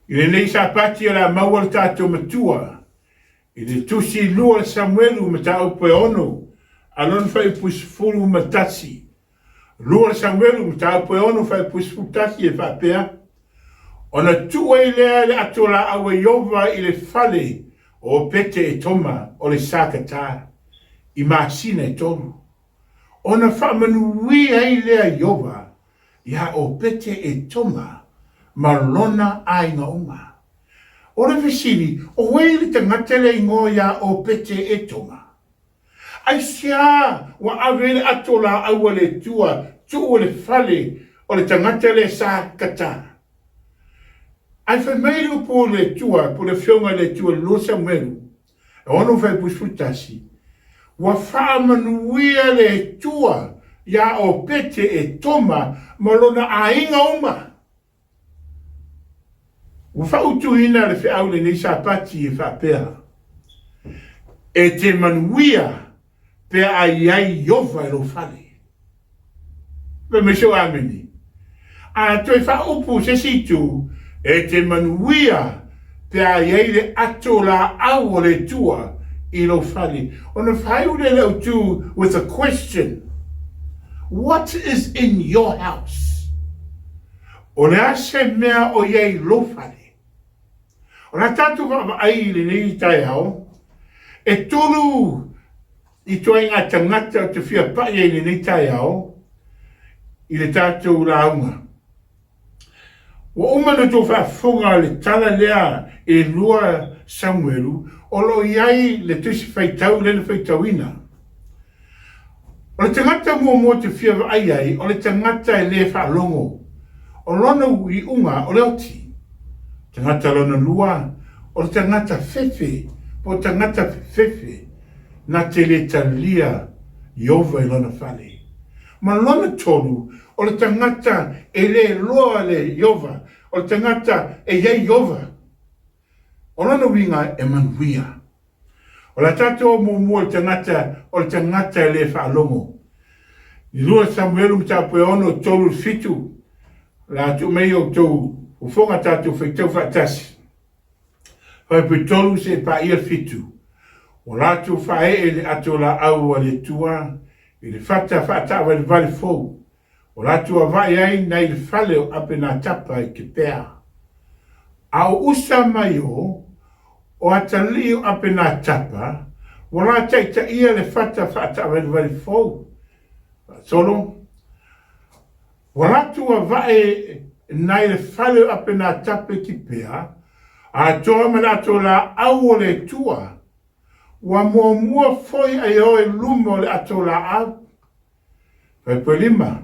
I lenei Sapati o le a maua le tatou matua i le tusi lua le Samuelu mataupu e ono a lona fuaiupu 11. Lua le Samuelu mataupu e ono fuaiupu 11 e faapea, Ona tuu ai lea le ato laau a Ieova i le fale o Opete Etoma o le Sakata i masina e tolu. Ona faamanuia ai lea Ieova iā Opete Etoma ma lona aiga uma. O le fesili, o ai le tagata le igoa iā Opete Etoma? Aisea ua ave ai le ato laau a le Atua tuu i le fale o le tagata lea sa kata? Ae fai mai le upu o le Atua, po o le Afioga i le Atua i le 2 Samuelu, e 6 fuaiupu 11, Ua faamanuia le Atua iā Opete Etoma ma lona aiga uma. Ua faautuina le feau i lenei Sapati e faapea, E te manuia pe a i ai Ieova i lou fale. Fai mai se amene. A toe faaupu se isi itu, e te manuia pe a i ai le ato laau o le Atua i lou fale. Ona faaiu lea i le autu with a question, What is in your house? O le a se mea o i ai i lou fale? O le a tatou vaavaai i lenei taeao, e tolu ituaiga tagata ou te fia pai ai i lenei taeao i le tatou lauga. Ua uma ona outou faafofoga le tala lea i le 2 Samuelu o lo o i ai le Tusi Faitau lea na faitauina. O le tagata muamua ou te fia vaai ai o le tagata e le faalogo. O lona iuga o le oti. Tagata lona lua o le tagata fefe po o tagata fefefe na te le talia Ieova i lona fale. Ma lona tolu, o le tagata e le loa le Ieova, o le tagata e i ai Ieova. O lona uiga e manuia. O le a tatou o muamua i le tagata, o le tagata e le faalogo. I 2 Samuelu mataupu e 6, 3 i le 7, o le a tuu mai outou fofoga tatou faitau faatasi. Fuaiupu 3 seia paia le 7. Ua latou faaee le ato laau a le Atua i le fata faataavalevale fou, ua latou avae ai nai le fale o Apenatapa i Kepea. A o Usa ma Io, o atalii o Apenatapa, ua la taitaia le fata faataavalevale fou. Faasolo. Ua latou avae nai le fale o Apenatape i Kipea, atoa ma le ato laau o le Atua. Ua muamua foi Aio i luma o le ato laau. Fuaiupu 5,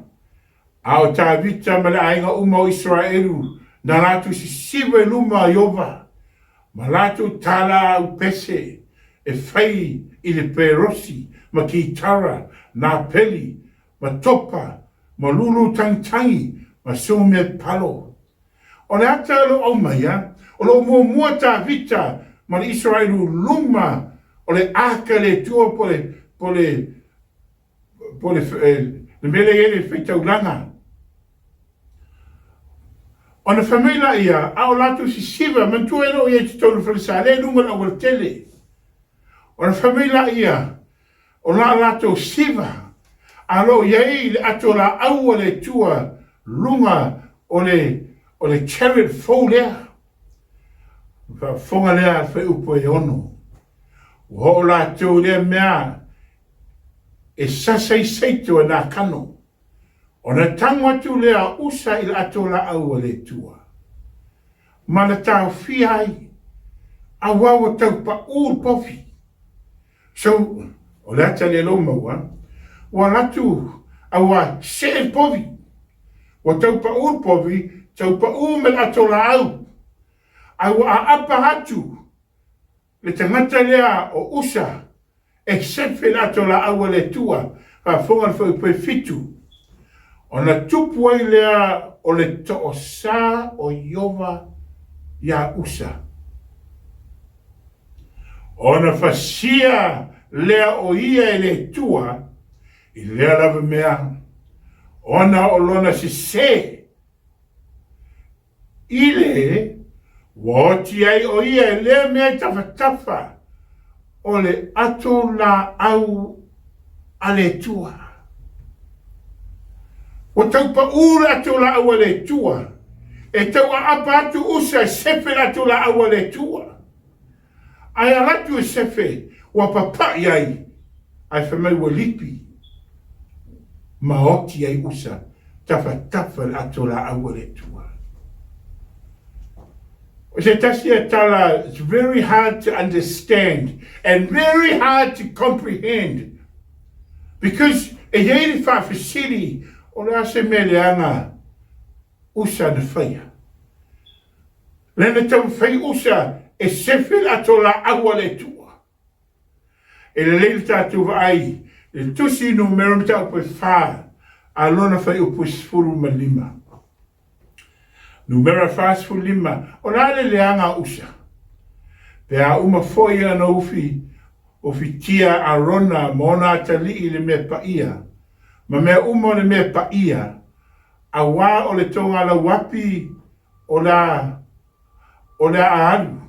A o Tavita ma le aiga uma o Iseraelu na latou sisiva i luma o Ieova, ma latou talaau pese e fai i le perosi ma kitara, nā peli, ma topa, ma lulu tagitagi, ma sume palo. O le ata o lo o aumaia, o lo o muamua Tavita ma le Iseraelu luma o le aka le Atua po le, po le, po le, le mea lea e i ai le faitaulaga. Ona fai mai laia, a o latou sisiva, manatua e le o i ai i totonu o le falesa, lea i luga o le aualatele. Ona fai mai laia, O la latou siva, a lo o i ai le ato laau a le Atua luga o le, o le chariot fou lea. Faafofoga lea a le fuaiupu e 6. Ua oo latou i lea mea e sasaisaito e Nakano, ona tago atu lea o Usa i le ato laau a le Atua, ma na taofia ai, auā ua tau paʻū le povi. So, o le ata lea lou maua, ua alu atu auā see le povi. Ua tau paʻū le povi, tau paʻū me le ato laau, a ua aapa atu le tagata lea o Usa e sefe le ato laau a le Atua, faafofoga le fuaiupu e fitu, ona tupu ai lea o le toosā o Ieova iā Usa. Ona fasia lea o ia e le Atua i lea lava mea, ona o lona sesē I le, ua oti ai o ia e lea mea i tafatafa o le ato laau a le Atua. Ua tau paʻū le ato laau a le Atua, e tau aapa atu Usa e sefe le ato laau a le Atua. Ae ala atu e sefe ua papaʻi ai, ae fai mai ua lipi ma oti ai Usa tafatafa le ato laau a le Atua. O se tasi ia tala, it's very hard to understand and very hard to comprehend because e i ai le faafesili o le a se mea leaga Usa na faia. Lea na taumafai Usa e sefe le ato laau a le Atua. E lelei le tatou vaai i le tusi numera mataupu e fa a lona fuaiupu e 15. Numera 45, o le a le leaga a Usa? Pe a uma foi ana ufi, ufitia Arona ma ona atalii i le mea paia, ma mea uma o le mea paia, auā o le togalauapi o le a o le a alu,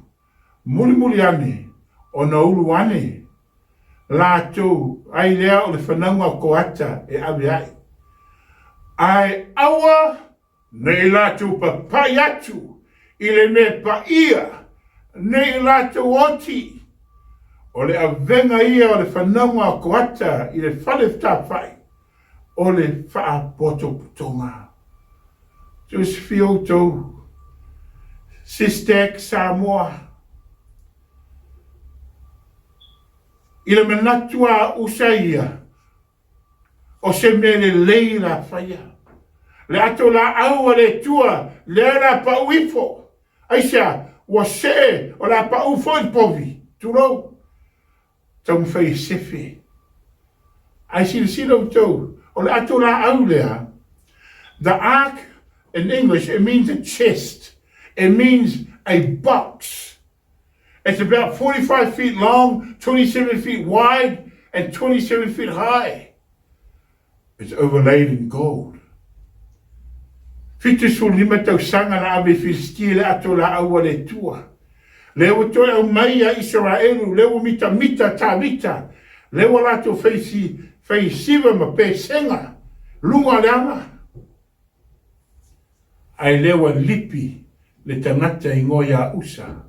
mulimuli ane, ona ulu ane latou ai lea o le fanauga o Koata e ave ai. Ae aua ne i latou papai atu i le mea paia, ne i latou oti, o le avega ia o le fanauga o Koata i le fale tafai, o le faapotopotoga. Tusifia outou, Sistek Samoa, i le manatu a Usa ia, o se mea lelei la faia. Le ato laau a le Atua, lea la pau ifo. Aisea, ua see, o le a pau foi le povi, tulou. Taumafai e sefe. Ae silasila outou, o le ato laau lea, the ark in English, it means a chest, it means a box. It's about 45 feet long, 27 feet wide, and 27 feet high. It's overlaid in gold. 75 tausaga na ave i Filistia le ato laau a le Atua. Lea ua toe aumai ia Isaraelu, lea ua mitamita Tavita, lea ua latou fai, fai siva ma pesega luga o le ala. Ae lea ua lipi le tagata igoa ia Usa.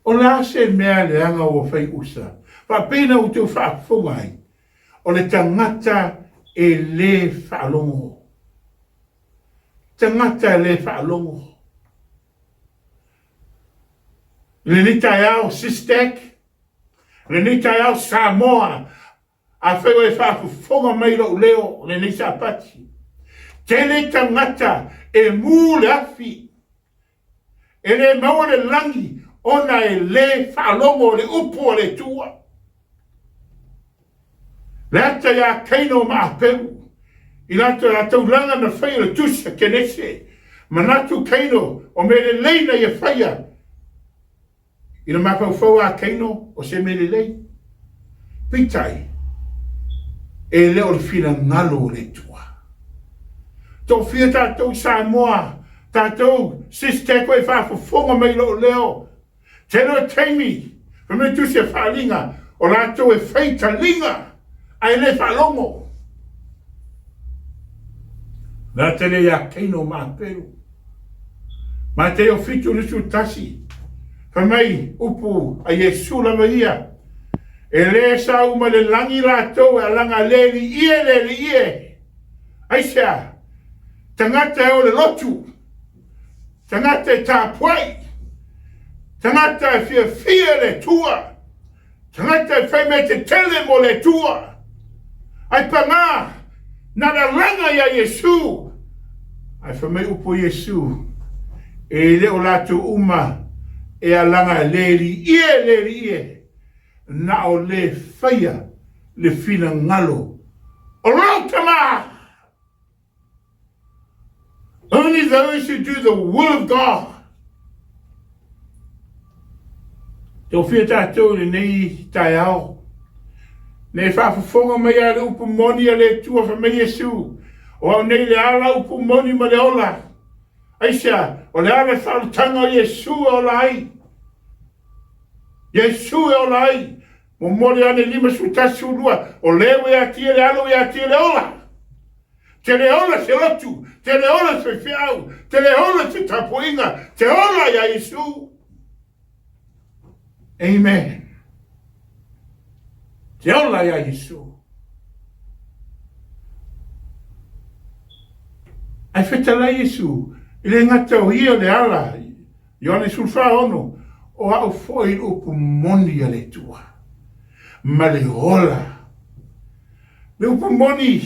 O le a se mea leaga ua fai Usa? Faapei na outou faafofoga ai, o le tagata e lē faalogo. Tagata e lē faalogo. I lenei taeao, SISTEC, lenei taeao Samoa, afai o e faafofoga mai lou leo lenei Sapati, tele tagata e mu le afi, e le maua le lagi ona e lē faalogo le upu a le Atua. Le ata iā Kaino ma Apeu, i latou la taulaga na faia le tusi a Kenese, manatu Kaino o mea lelei na ia faia i le mafaufau a Kaino o se mea lelei. Peitai, e le o le finagalo o le Atua. Toafia tatou i Samoa, tatou sister koe faafofoga mai lou leo, Tele o taimi, fai mai tusi a Faaliga, o latou e fai taliga ae le faalogo. Na tele ia Kaino ma Apelu. Mateo 7, 21. Fai mai upu a Iesu lava ia, E lē sau mai le lagi latou e alaga le liie le liie. Aisea? Tagata e o le lotu, tagata e tapuai, tagata e fiafia le Atua, tagata e fai mea tetele mo le Atua. Ai pagā, na le alaga iā Iesu. Ae fai mai upu a Iesu, E le o latou uma e alaga le liie le liie, na o le faia le finagalo o lou Tama. Only those who do the will of God. Tofia tātou i lenei taeao. Nei faafofoga mai a le upu moni a le Atua fai mai Iesu, o au nei le ala upu moni ma le ola. Aisea, o le ala le faaolataga o Iesu e ola ai. Iesu e ola ai. Momoli ane 51 12, o le ua ia te ia le ala ua ia te ia le ola. Te le ola se lotu, te le ola se faifeau, te le ola se tapuaiga, te ola iā Iesu. Amen. Te ola iā Iesu. Ai fetalai Iesu, i le gata o ia le ala, Ioane 16, o au foi le upu moni a le Atua, ma le ola. Le upu moni,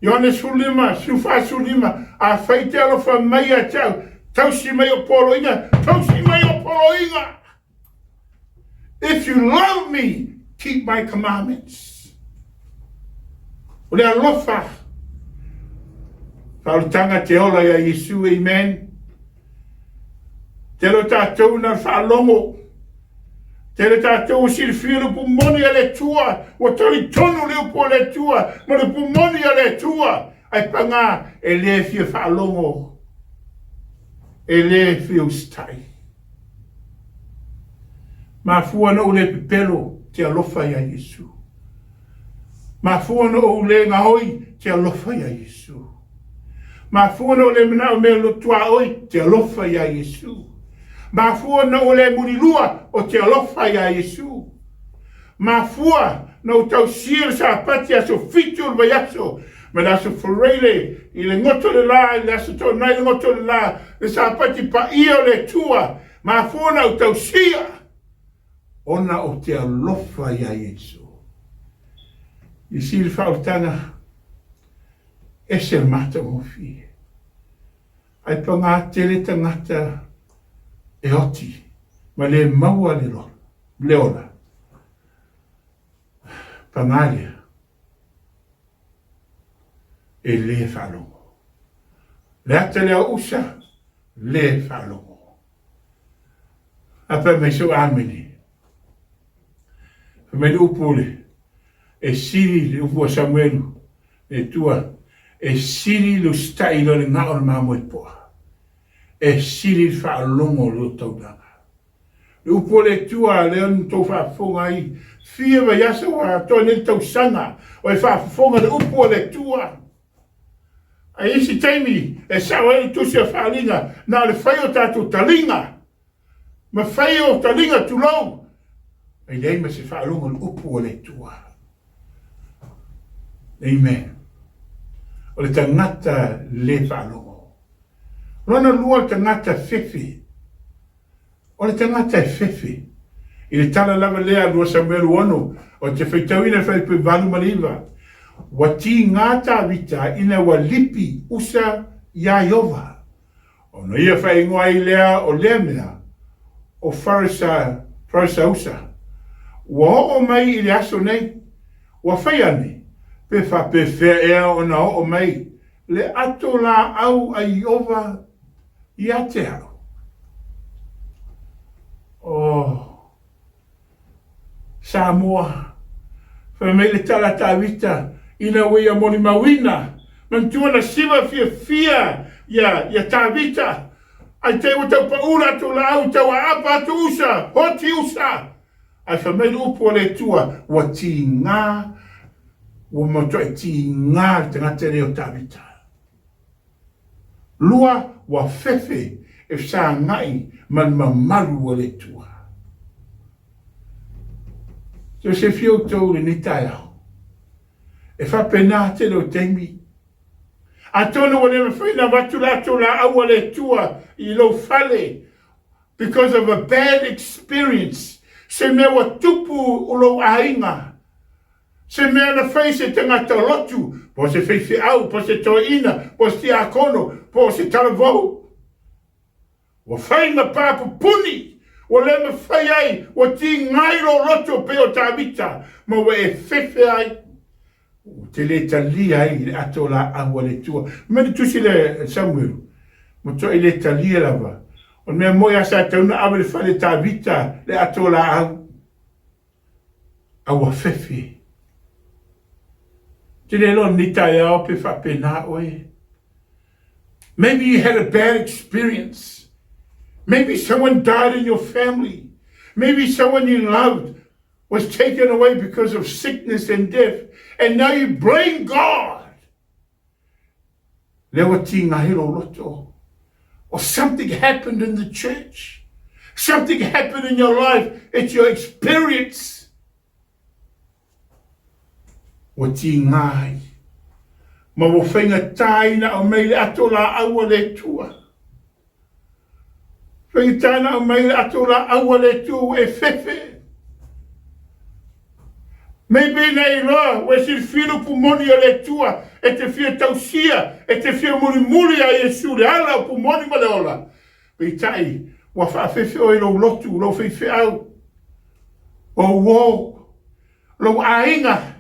Ioane 15, 45, Afai te alofa mai ia te au, tausi mai o poloiga, tausi mai o poloiga. If you love me, keep my commandments. O le alofa, faaolataga te ola ia Iesu, amen. Tele o tatou na le faalogo, tele tatou ua silafia le upu moni a le Atua, ua talitonu le upu a le Atua ma le upu moni a le Atua, ae pagā e le fia faalogo, e le fia usitai. Mafua na ou le pepelo te alofa iā Iesu. Mafua na ou le gaoi te alofa iā Iesu. Mafua na ou le manao mea lotuaoi te alofa iā Iesu. Mafua na ou le mulilua o te alofa iā Iesu. Mafua na ou tausia le Sapati aso fitu o le vaiaso, mai le aso Faraile i le goto o le la i le aso Toonai i le goto o le la, le Sapati paia o le Atua. Mafua na ou tausia ona o te alofa iā Iesu. I sili faaolataga, ese le matagofie. Ai pagā tele tagata e oti ma le maua le le ola. Pagā lea e le faalogo. Le ata lea o Usa, le faalogo. A fai mai sou amene. Fai mai le upu le, e sili le upu a Samuelu, le Atua, e sili le usitai i lo le gao o le mamoe poa. E sili le faalogo o lo taulaga. Le upu a le Atua lea na tou faafofoga ai, fia vaiaso ua atoa nei le tausaga o e faafofoga le upu a le Atua. Ae isi taimi e sao ai le tusi o faaaliga, na o le fai o tatou taliga, ma fai o taliga tulou, e leai ma se faalogo i le upu a le Atua. Amen. O le tagata le faalogo. Lona lua o le tagata fefe. O le tagata e fefe. I le tala lava lea a 2 Samuelu 6, ou te faitauina le fuaiupu 8 ma le 9, Ua tigā Tavita ina ua lipi Usa iā Ieova, ona ia faaigoa ai lea o lea mea, o Faresa, Faresausa. Ua oo mai i le aso nei, ua fai ane, pe faapefea ea ona oo mai le ato laau a Ieova ia te au. Oh, Samoa, fai mai le tala a Tavita, ina ua ia molimauina, manatua na siva fiafia ia, ia Tavita, ai te ua tau paʻū latou laau, tau aapa atu Usa, hoti Usa. Ae fai mai le upu a le Atua, ua tigā, ua matuai tigā le tagata lea o Tavita. Lua, ua fefe. e fesagai ma le mamalu o le Atua. So se fia outou i lenei taeao, e faapena tele o taimi. Atonu ua le mafai ona avatu le ato laau a le Atua i lou fale because of a bad experience, se mea ua tupu i lou aiga, se mea na fai se tagata lotu, po o se faifeau, po o se toeaina, po o se tiakono, po o se talavou. Ua fai ma papupuni, ua le mafai ai, ua tiga ai lou loto pei o Tavita, ma ua e fefe ai. Ou te le talia ai le ato laau a le Atua. Fai mai le tusi lea e Samuelu, matuai le talia lava. O le mea moi lava sa tatau ona ave i le fale Tavita le ato laau, a ua fefe. Ou te le iloa i lenei taeao pe faapena oe. Maybe you had a bad experience. Maybe someone died in your family. Maybe someone you loved was taken away because of sickness and death. And now you blame God. Lea ua tiga ai lou loto. Or something happened in the church. Something happened in your life. It's your experience. Ua tiga ai. Ma ua faigata ai ona aumai le ato laau a le Atua. Faigata ona aumai le ato laau a le Atua ua e fefe. Maybe na e iloa ua e silafia le upu moni a le Atua e te fia tausia, e te fia mulimuli a Iesu le ala upu moni ma le ola. Peitai, ua faafefe oe i lou lotu, lou faifeau, ou uo, lou aiga.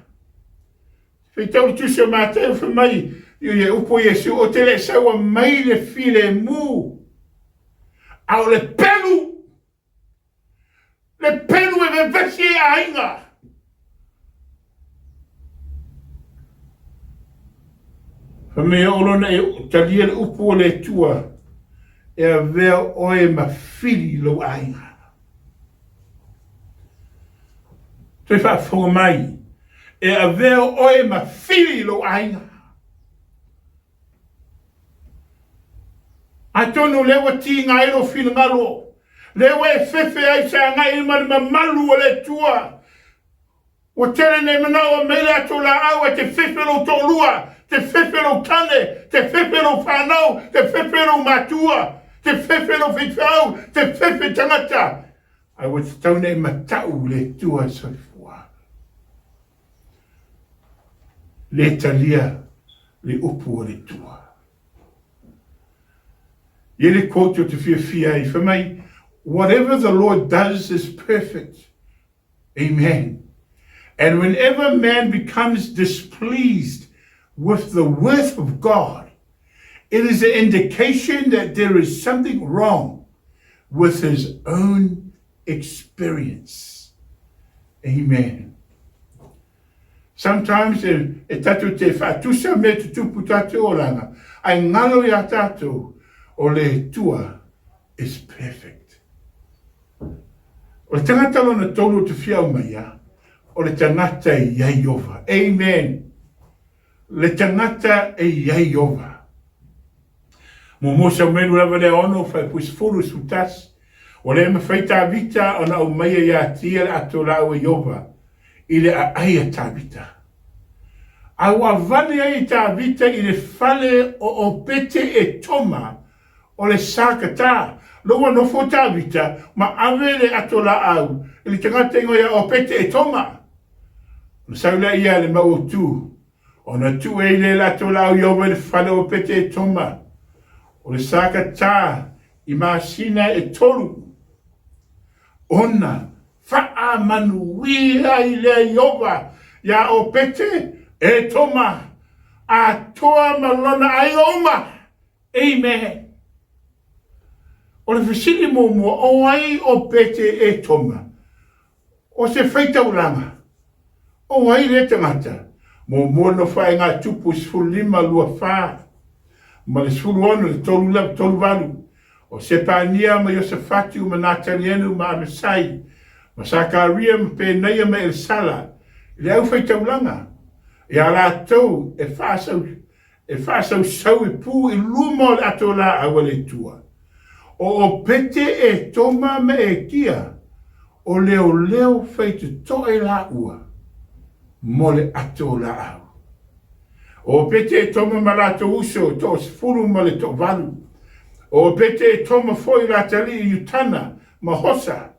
Faitau le tusi o Mateo fai mai, i le upu o Iesu, ou te le saua mai le filemu, a o le pelu, le pelu e vevesi ai aiga. Fai mai oo loa ina e talia le upu o le Atua, e avea oe ma fili i lou aiga. Toe faafofoga mai, e avea oe ma fili i lou aiga. Atonu o lea ua tiga ai lou finagalo, lea ua e fefe ai feagai ma le mamalu o le Atua. Ua tele nei manao aumai le ato laau ae te fefe lou toalua, te fefe lou tane, te fefe lou fanau, te fefe lou matua, te fefe lou faifeau, te fefe tagata. Ae ua tatau ona e matau i le Atua soifua. Le talia le upu a le Atua. I le quote o te fiafia ai, fai mai, Whatever the Lord does is perfect. Amen. And whenever man becomes displeased with the worth of God, it is an indication that there is something wrong with his own experience. Amen. Sometimes e, e tatou te whaatusa me tutupu tātou oranga, ai ngalo i a tātou o le tua is perfect. O le tangata lona tolu o te whiau mai a, o le tangata e iai ova. Amen. Le tangata e iai ova. Mo mo Samuelu lava lea ono whaipui sefulu sefutasi, ua le mafai Tavita ona aumaia ia tia le ato laau e Iova i le aai a Tavita. A ua avane ai e Tavita i le fale o Opete e Toma o le Sakata, lo ua nofo Tavita ma ave le ato laau i le tagata ingoa ia Opete e Toma. Ona sau lea ia le mau autu, ona tuu ai lea le ato laau Iova i le fale o Opete e Toma, o le Sakata i masina e tolu, ona faamanuia ai lea Iova iā Opete e Toma, atoa ma lona aiga uma. Amen. O le fesili muamua, o ai o Pete e Toma? O se faitaulaga? O ai lea tagata? Muamua no whae ngā tupu 15 24 ma le 16 le 3 38 o Sepania ma Iosafatu ma Natanielu ma Amesai ma Sakaria ma Penaia ma Elisala i le aufaitaulaga iā latou e faasau e faasausau i pū i luma o le ato laau a le Atua. O Opete Etoma ma Ekia, o leoleo faitotoa i laua mo le ato o laau. O Opete Etoma ma latou uso, toasefulu ma le toavalu. O Opete Etoma foi latalii Iutana ma Hosa,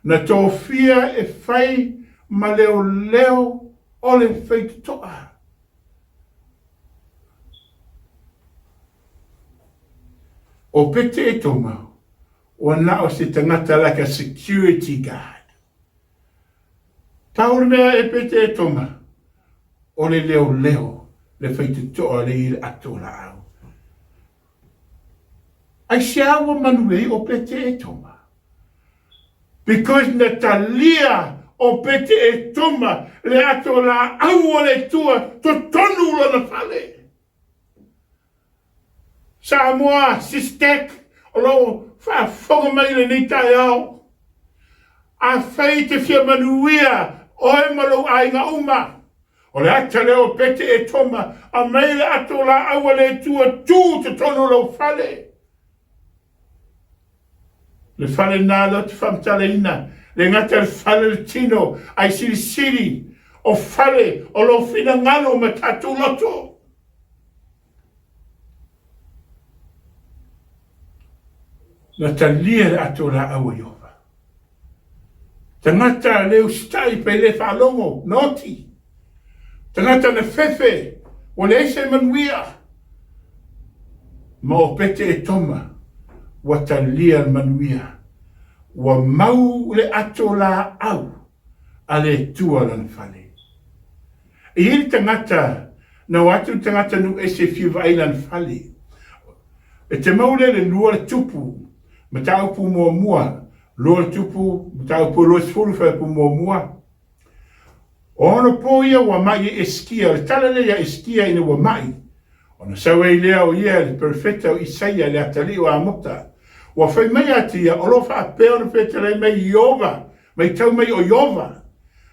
na tofia e fai ma leoleo o le faitotoa. O Pete Etoma, ua na o se tagata like a security guard. Pau le mea e Pete Etoma, o le leoleo le faitotoa le i le ato o laau. Aisea ua manuia ai o Pete Etoma? Because na talia o Pete Etoma le ato laau o le Atua totonu lona fale. Samoa Sistek o lo o faafofoga mai i lenei taeao. Afai e te fia manuia oe ma lou aiga uma, o le ata lea o Pete Etoma, aumai le ato laau a le Atua tu totonu o lou fale. Le fale na lea ou te faamatalaina, le gata le fale o le tino, ae silisili o fale o lou finagalo ma tatou loto. Na talia le ato laau a Ieova. Tagata le usitai pe le faalogo, na oti. Tagata na fefe, ua leai se manuia. Ma o Pete Etoma, ua talia le manuia. Ua mau le ato laau a le Atua lana fale. E i ai le tagata, na o atu le tagata nuu ese e fia vaai lana fale. E te mau lea le lua le tupu, mataupu muamua, lua le tupu, mataupu e 20 fuaiupu muamua. O ono po ia ua mai e Eskia, o le tala lea ia Eskia ina ua mai, ona sau ai lea o ia le perofeta o Isaia le atalii o Amota. Ua fai mai atu ia, o lo o faapea ona fetalai mai Ieova, Matau mai o Ieova,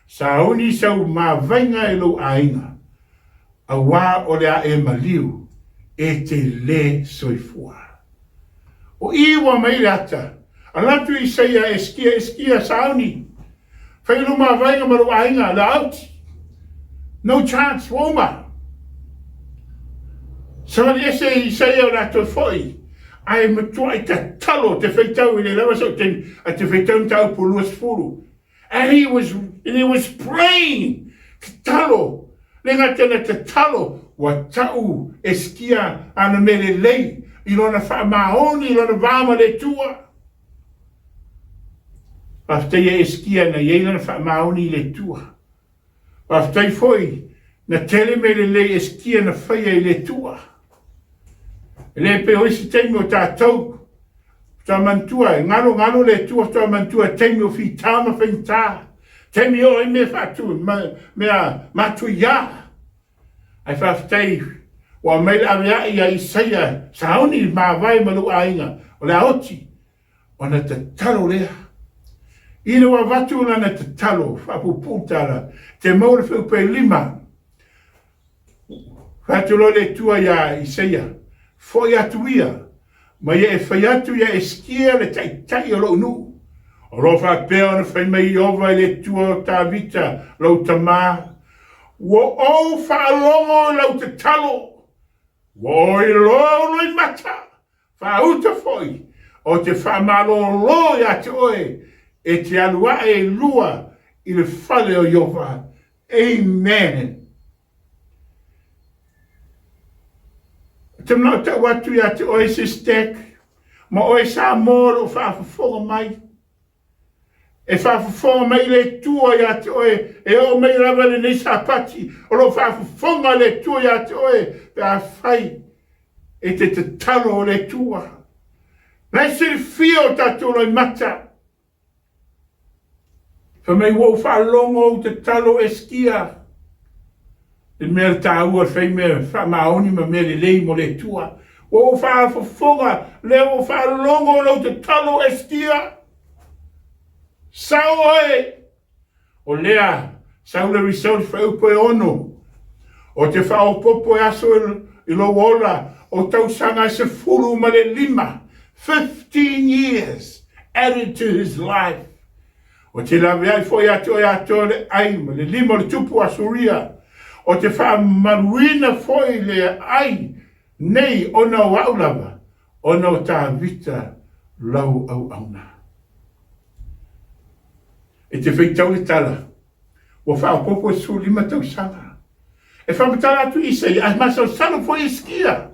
sauni sau mavaega e lou aiga, auā o le a e maliu, e te lē soifua. O i ua mai le ata, ala atu Isaia e sikia, e sikia, sauni, fai lou mavaega ma lou aiga, le auti. No chance, ua uma. Savali ese Isaia o le a toe foʻi, ae matuai tatalo te faitau i le lava sau taimi, a te faitau mataupu 20. And he was, and he was praying, tatalo, le gata na tatalo, ua tau e sikia ana mea lelei i lona faamaoni, i lona va ma le Atua. Faafetai e Eskia na i ai lana faamaoni i le Atua. Faafetai foi na tele mea lelei Eskia na faia i le Atua. E le pei o isi taimi o tatou, faatoa manatua e galo galo le Atua faatoa manatua e taimi o fita ma faigata, taimi o ai mea faatu, mea matuiā. Ae faafetai ua aumai le avea'i ia Isaia sauni mavae ma lou aiga o le a oti ona tatalo lea. Ina ua avatu lana tatalo faapuupuu tala, te maua le feupailima. Fai atu loa le Atua iā Isaia, Foʻi atu ia, ma ia e fai atu ia Eskia le taitai o loʻu nuu. O lo o faapea ona fai mai Ieova i le Atua o Tavita lou tamā, Ua ou faalogo i lau tatalo, ua ou iloa ou loimata, Faauta foi, o te faamalōlō iā te oe e te alu aʻe i lua i le fale o Ieova. Amen. Ou te manao tau atu iā te oe Sis Deck, ma oe Samoa o loo faafofoga mai. E faafofoga mai le Atua iā te oe, e oo mai lava lenei Sapati, o lo o faafofoga le Atua iā te oe, pe afai e te tatalo o le Atua. La e silafia o tatou loimata. Fai mai ua ou faalogo ou tatalo Eskia, le mea taua le fai mea faamaoni ma mea lelei mo le Atua. Ua ou faafofoga, lea ua ou faalogo lou tatalo Eskia. Sau oe! O lea, sau le result fuaiupu e ono. O te faaopoopo e aso i lou ola o tausaga e 15. 15 years added to his life. O te laveai foi ia te oe atoa le ai ma le lima o le tupu o Asuria, o te faamamaluina foi le ai nei ona o au lava, ona o Tavita lau auauna. E te faitau le tala, ua faaopoopo e 15 tausaga. E faamatala atu Isaia, ae masalosalo foi Isikia.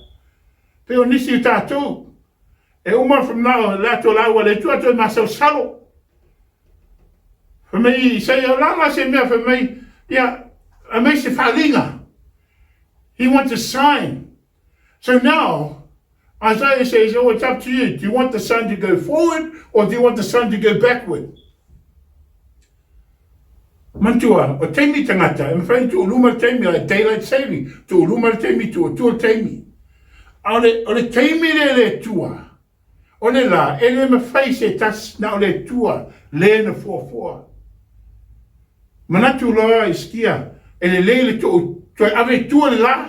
Pei o nisi o tatou, e uma le latou laua le Atua toe masalosalo. Fai mai Isaia, o la se mea, fai mai, ia, aumai se faaaliga. He wants a sign. So now, Isaiah says, oh, it's up to you. Do you want the sun to go forward or do you want the sun to go backward? Manatua, o taimi tangata, e mawhai ona tuu luma le taimi, like daylight saving, tuu luma le taimi, tuu atua le taimi. A o le, o le taimi lea le Atua, o le la, e le mawhai se tasi na o le Atua le na fuafua. Manatu loa Isikia, e lelei le tuu, toe ave i tua le la.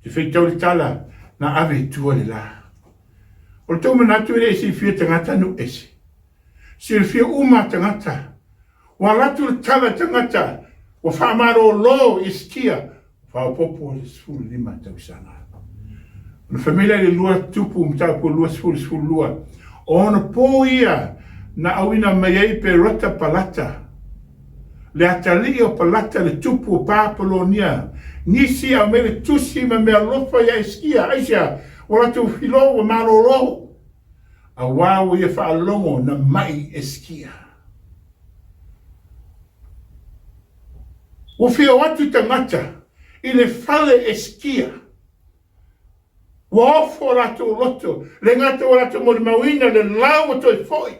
Te whaitau le tala, na ave i tua le la. O le tou manatu e le silafia tagata nuu ese. Silafia uma tagata. Ua alu atu le tala tagata ua faamalolo i Isikia, faaopoopo le 15 tausaga. Ona fai mai lea i le lua tupu mataupu 20 12, o ona po ia na auina mai ai Perota Palata, le atalii o Palata le tupu o Papalonia, nisi aumai le tusi ma meaalofa ia Isikia, aisea, ua latou filo ua malolo. Auā ua ia faalogo na maʻi Esikia. Ua fia o atu tagata i le fale Esikia. Ua ofo o latou loto, le gata ua latou molimauina le lau ua toe foi,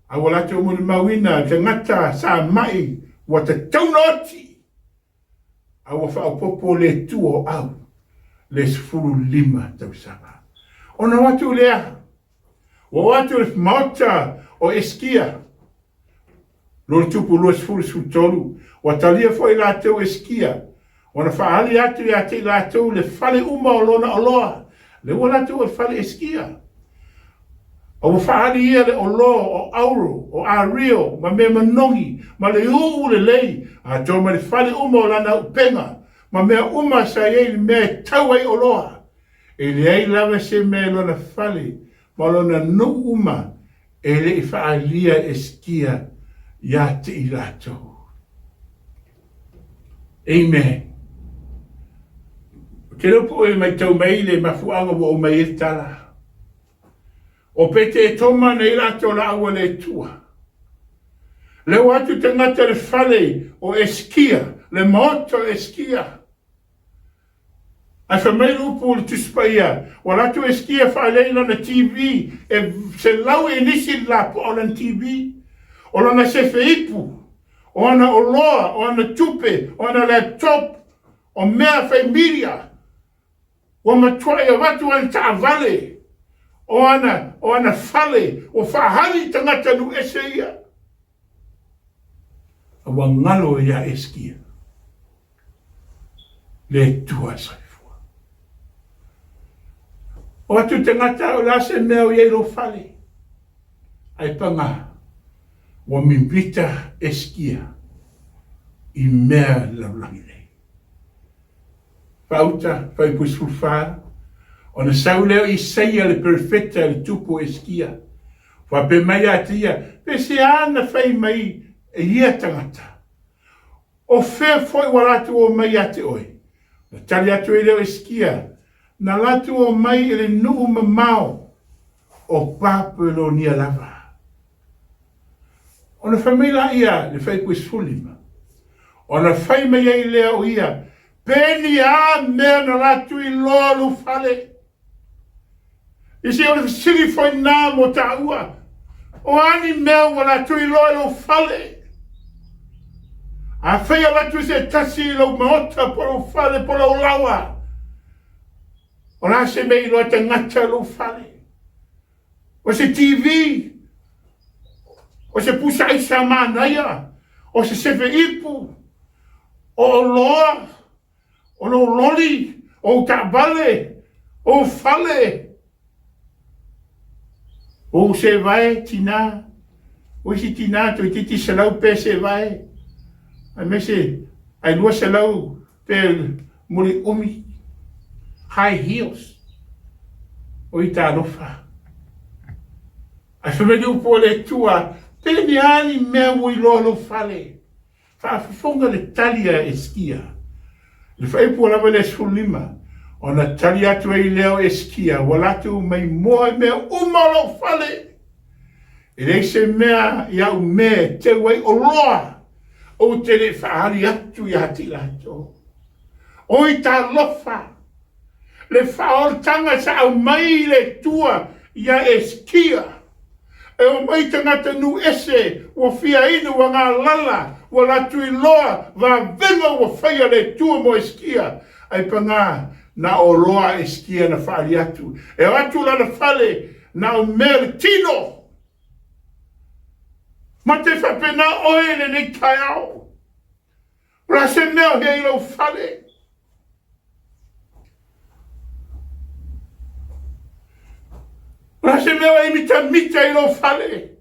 a ua latou molimauina tagata sa maʻi ua tatau na oti. A ua faaopoopo le tua o au le 15 tausaga. Ona o atu lea, ua o atu le maota o Esikia, lo tupu 20 13, ua talia foi latou Esikia, ona faaali atu ia te i latou le fale uma o lona oloa, le ua latou o le fale Esikia. A ua faaali ia le oloa o auro, o ario, ma mea manogi, ma le uu lelei, atoa ma le fale uma o lana upega, ma mea uma sa i ai le mea e tau ai oloa. E leai lava se mea i lona fale ma lona nuu uma e le i faaalia e Esikia ia te i latou. Amen. Ou te iloa po o e matau mai le mafuaaga ua ou mai ai le tala. O Pete e toma nei latou laau a le Atua. Leo atu tagata le fale o Esikia, le maota o Esikia. Ae fai mai le upu o le Tusi Paia, ua alu atu Esikia faalei i lana TV, e 100 inisi le lapoa o lana TV, o lana sefe ipu, o ana oloa, o ana tupe, o ana laptop, o mea fai media, ua matuai avatu ana taavale, o ana, o ana fale, ua faahali i tagata nuu ese ia. A ua galo ia Esikia le Atua soifua. O atu tagata o le a se mea o i ai lou fale, ae paga ua mimita Esikia i mea le lalolagi nei. Faauta, Fuaiupu 14, Ona sau lea o Isaia le perofeta i le tupu o Esikia, faapea mai ia te ia, Pe se a na fai mai e ia tagata? O fea foi ua latou omai ia te oe? Ona tali atu ai lea o Esikia, Na latou omai i le nuu mamao o Papelonia lava. Ona fai mai laia le faipue 15, ona fai mai ai lea o ia, Peni a mea na latou iloa lou fale. I se o le fesili foi na mo taua, o a ni mea ua latou iloa i lou fale? Afai alu atu se tasi i lou maota po lou fale po lou laua, o le a se mea iloa tagata lou fale? O se TV, o se pusa aisa manaia, o se sefe ipu, o oloa, o lou loli, o ou taavale, o ou fale. Ou sevae tinā, o isi tinā toeitiiti 100 pe sevae, aemaise ai 200 pe muli umi, high heels. Oi talofa. Ae fai mai le upu a le Atua, Pe ni a ni mea ua iloa lou fale? Faafofoga le tali a Eskia. I le faaiupu lava lea 15, ona tali atu ai lea o Eskia, Ua latou maimoa i mea uma o lou fale. E leai se mea i au mea e teu ai oloa, ou te le i faaali atu ia te i latou. Oi talofa! Le faaolataga sa aumai i le Atua ia Eskia, e omai tagata nuu ese ua fia inu ua galala, ua latou iloa vavega ua faia le Atua mo Eskia, ai paga na oloa a Eskia na faali atu, e o atu lana fale na o mea le tino. Mate faapena oe i lenei taeao. O le a se mea o hea i lou fale? O le a se mea o e mitamita i lou fale?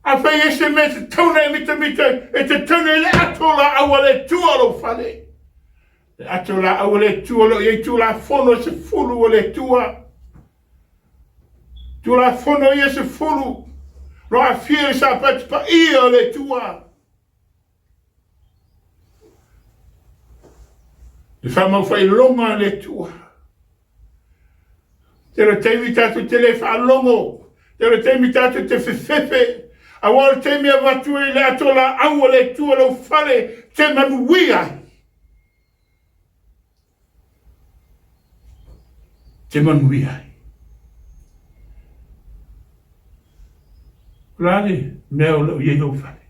Afai e se mea e tatau ona e mitamita ai, e tatau ona i le ato laau a le Atua o lou fale. Le ato laau a le Atua o lo o i ai Tulafono e 10 a le Atua. Tulafono ia 10, lo aafia i le Sapati paia o le Atua. Le faamaufailoga a le Atua. Tele o taimi tatou te le faalogo, tele o taimi tatou te fefefe, aua o le taimi e avatu ai le ato laau a le Atua lou fale te manuia ai. Te manuia ai. O le a le mea o lo o i ai lou fale?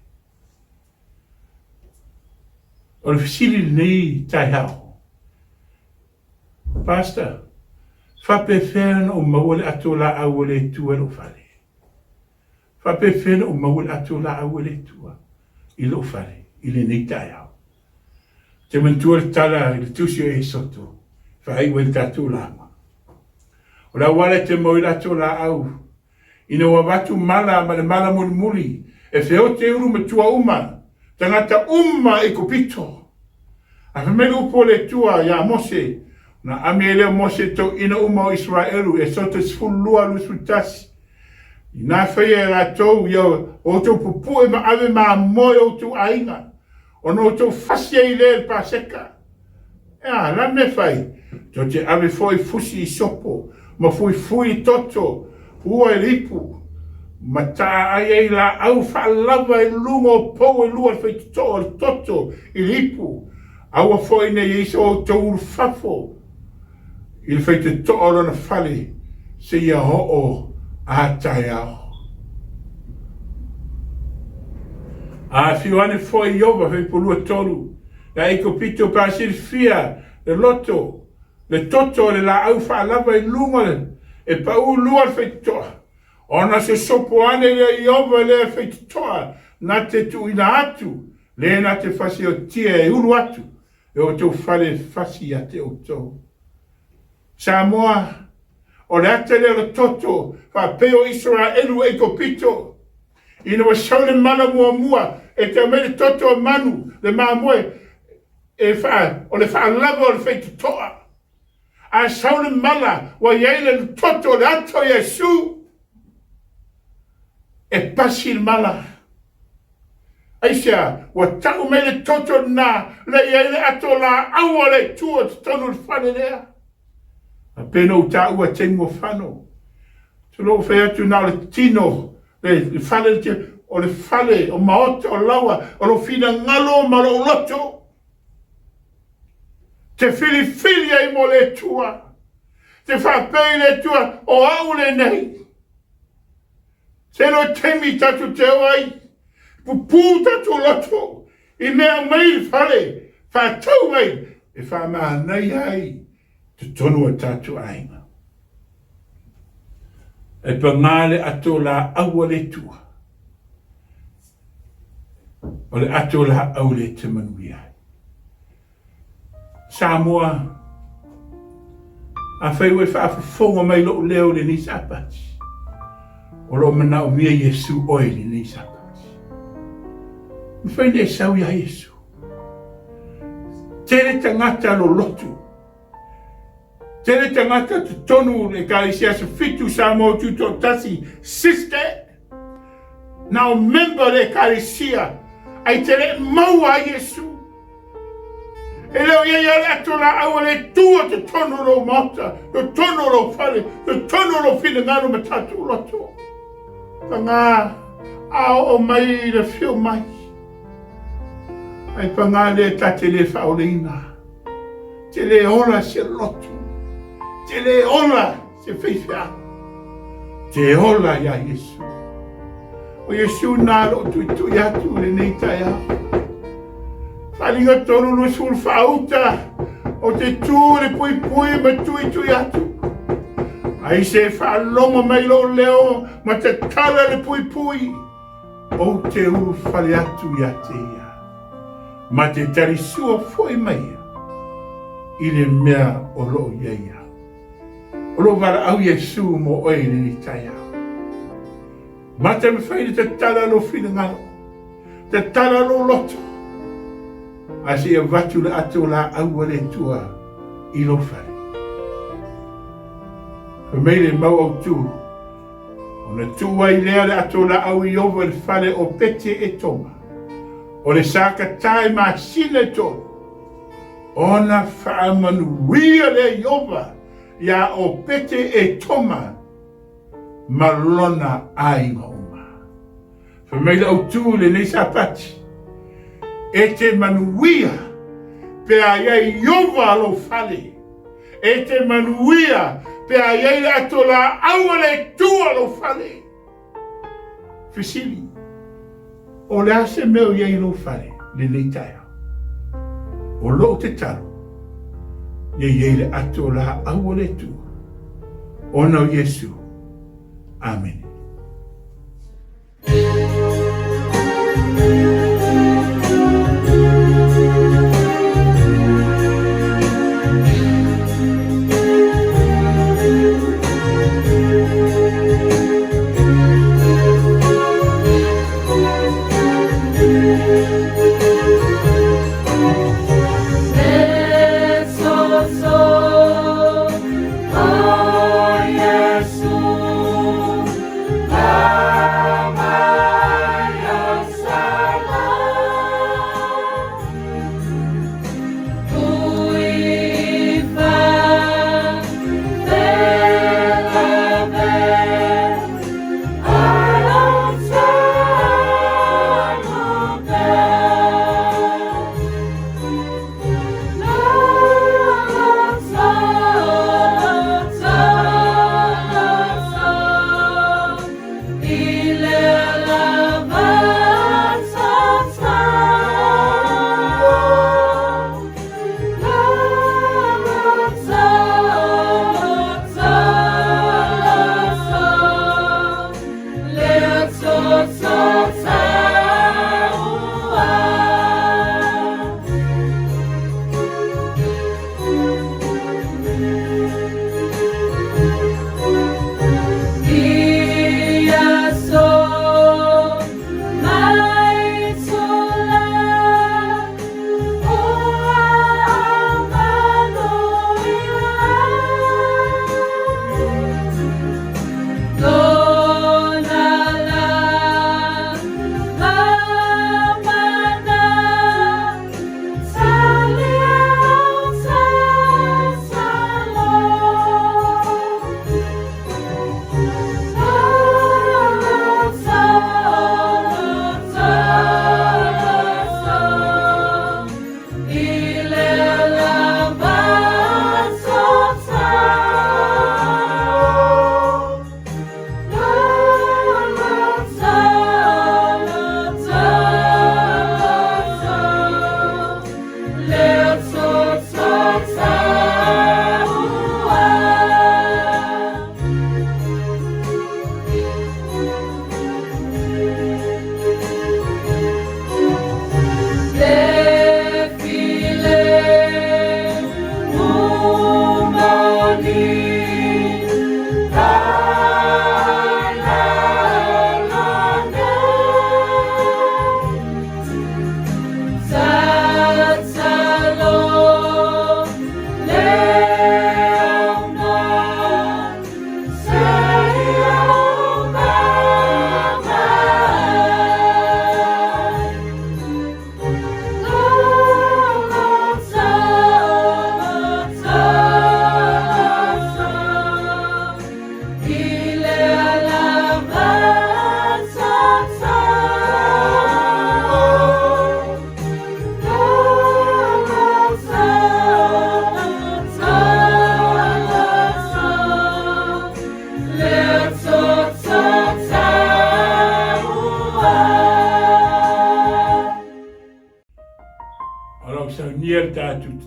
O le fesili lenei taeao, Pastor, faapefea ona ou maua le ato laau a le Atua i lou fale? Faapefea ona ou maua le ato laau a le Atua i lou fale i lenei taeao? Ou te manatua le tala i le tusi o Esoto e faaiu ai le tatou lauga. O le auala e te maua ai le ato laau Ina ua avatu mala ma le mala mulimuli, e feote ulu matua uma, tagata uma i Kupito. A fai mai le upu a le Atua ia Mose, ona ami ai lea o Mose i toeaiina uma o Isaraelu, Esoto 12, 21, Inā faia e latou ia outou pupue ma ave mamoe o outou aiga, ona outou fasi ai lea i le Paseka. E a la mea fai? Tou te ave foi fusi i sopo, ma fuifui i toto, ua i le ipu, ma taa ai ai laau faalava i luga o pou e lua le faitotoo o le toto i le ipu. Aua foi ne i i ai so outou ulufafo i le faitotoa o lona fale seia oo a taeao. A afio ane foi Ieova faipulua tolu, le Aikupito pe a silafia le loto, le toto o le laau faalava i luga o le, e paū lua le faitotoa. Ona sosopo ane lea Ieova lea faitotoa na te tuuina atu, le na te fasiotia e ulu atu e outou fale e fasi ia te outou. Samoa, o le ata lea o le toto, faapea o Isaraelu Aikopito, Ina ua sau le mala muamua e tau mai le toto o manu, le mamoe, e faa, o le faalava o le faitotoa. A sau le mala, ua i ai le toto o le ata o Iesu, e pasi le mala. Aisea? Ua tau mai le toto lena, lea i ai le ato laau a le Atua i totonu o le fale lea. A pei ona ou taua taimi ua fano, Tulou fai atu na o le tino, le fale le tino, o le fale, o maota, o laua, o lou finagalo ma lou loto. Te filifili ai mo le Atua. Te faapea i le Atua, o au lenei. Tele o taimi tatou te o ai, pupū tatou loto i mea aumai i le fale, faatau mai e faamanaia ai totonu o tatou aiga. E pagā le ato laau a le Atua, o le ato laau lea e te manuia ai. Samoa, afai ua e faafofoga mai lou leo i lenei Sapati, O lo o manaomia Iesu oe i lenei Sapati. Mafai ona e sau iā Iesu. Tele tagata lolotu. Tele tagata totonu le Ekalesia Aso Fitu Samoa Tutoatasi Sister na o member le Ekalesia ai te le maua ai Iesu. E le o iai lava le ato laau a le Atua totonu o lou maota, totonu o lou fale, totonu o lou finagalo ma tatou loto. Paga, a oo mai i le afio mai, ai paga lea ta te le faaolaina, te le ola se loto, te le ola se faifeau, te ola iā Iesu. O Iesu na lo o tuitui atu i lenei taeao. Faaaliga 3:20 faauta o te tu i le puipui ma tuitui atu. Ai se faalogo mai lou leo ma tatala le puipui, ou te ulufale atu ia te ia, ma te talisua foi mai ia i le mea o lo o i ai au. O lo o valaau Iesu mo oe i lenei taeao. Matamafai le tatala lou finagalo, tatala lou loto, ae se i avatu le ato laau a le Atua i lou fale. Fai mai le mau autu, ona tuu ai lea le ato laau i Ieova i le fale o Pete Etoma, o le sakata i masina e tolu, ona faamanuia lea Ieova iā Opete Etoma ma lona aiga uma. Fai mai le autu i lenei Sapati, E te manuia pe a i ai Ieova lou fale. E te manuia pe a i ai le ato laau a le Atua lou fale. Fesili, O le a se mea o i ai i lou fale lenei taeao? O lou tatalo, ia i ai le ato laau a le Atua, ona o Iesu. Amene.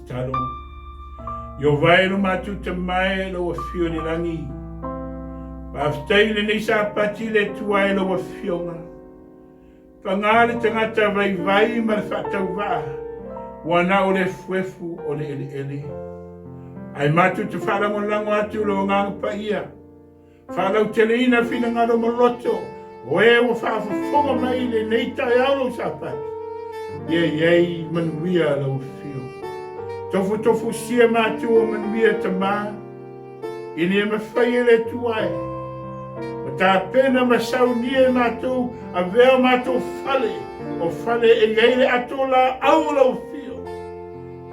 tatalo. Ieova e lo matou Tama e, lau Afio i le lagi, faafetai i lenei Sapati i le Atua e lau Afioga. Paga le tagata vaivai ma le faatauvaa, ua na o le efuefu o le eleele. Ae matou te faalagolago atu i lou Agaga Paia, Faalauteleina finagalo ma loto o e ua faafofoga mai i lenei taeao lou Sapati, ia i ai manuia lau afio. Tofutofusia matua manuia Tama, ina ia mafai e le Atua e ma tapena ma saunia e matou avea o matou fale, o fale e i ai le ato laau o lau afio.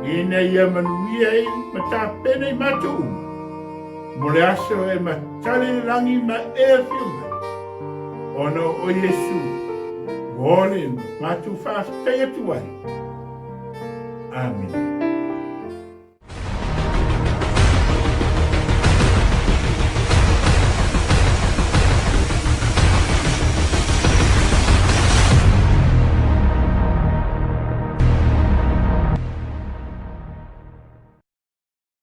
Ina ia manuia ai ma tapena i matou uma mo le aso e matale le lagi ma e afio mai, ona o oe Iesu ua ole ma matou faafetai atu ai. Amene.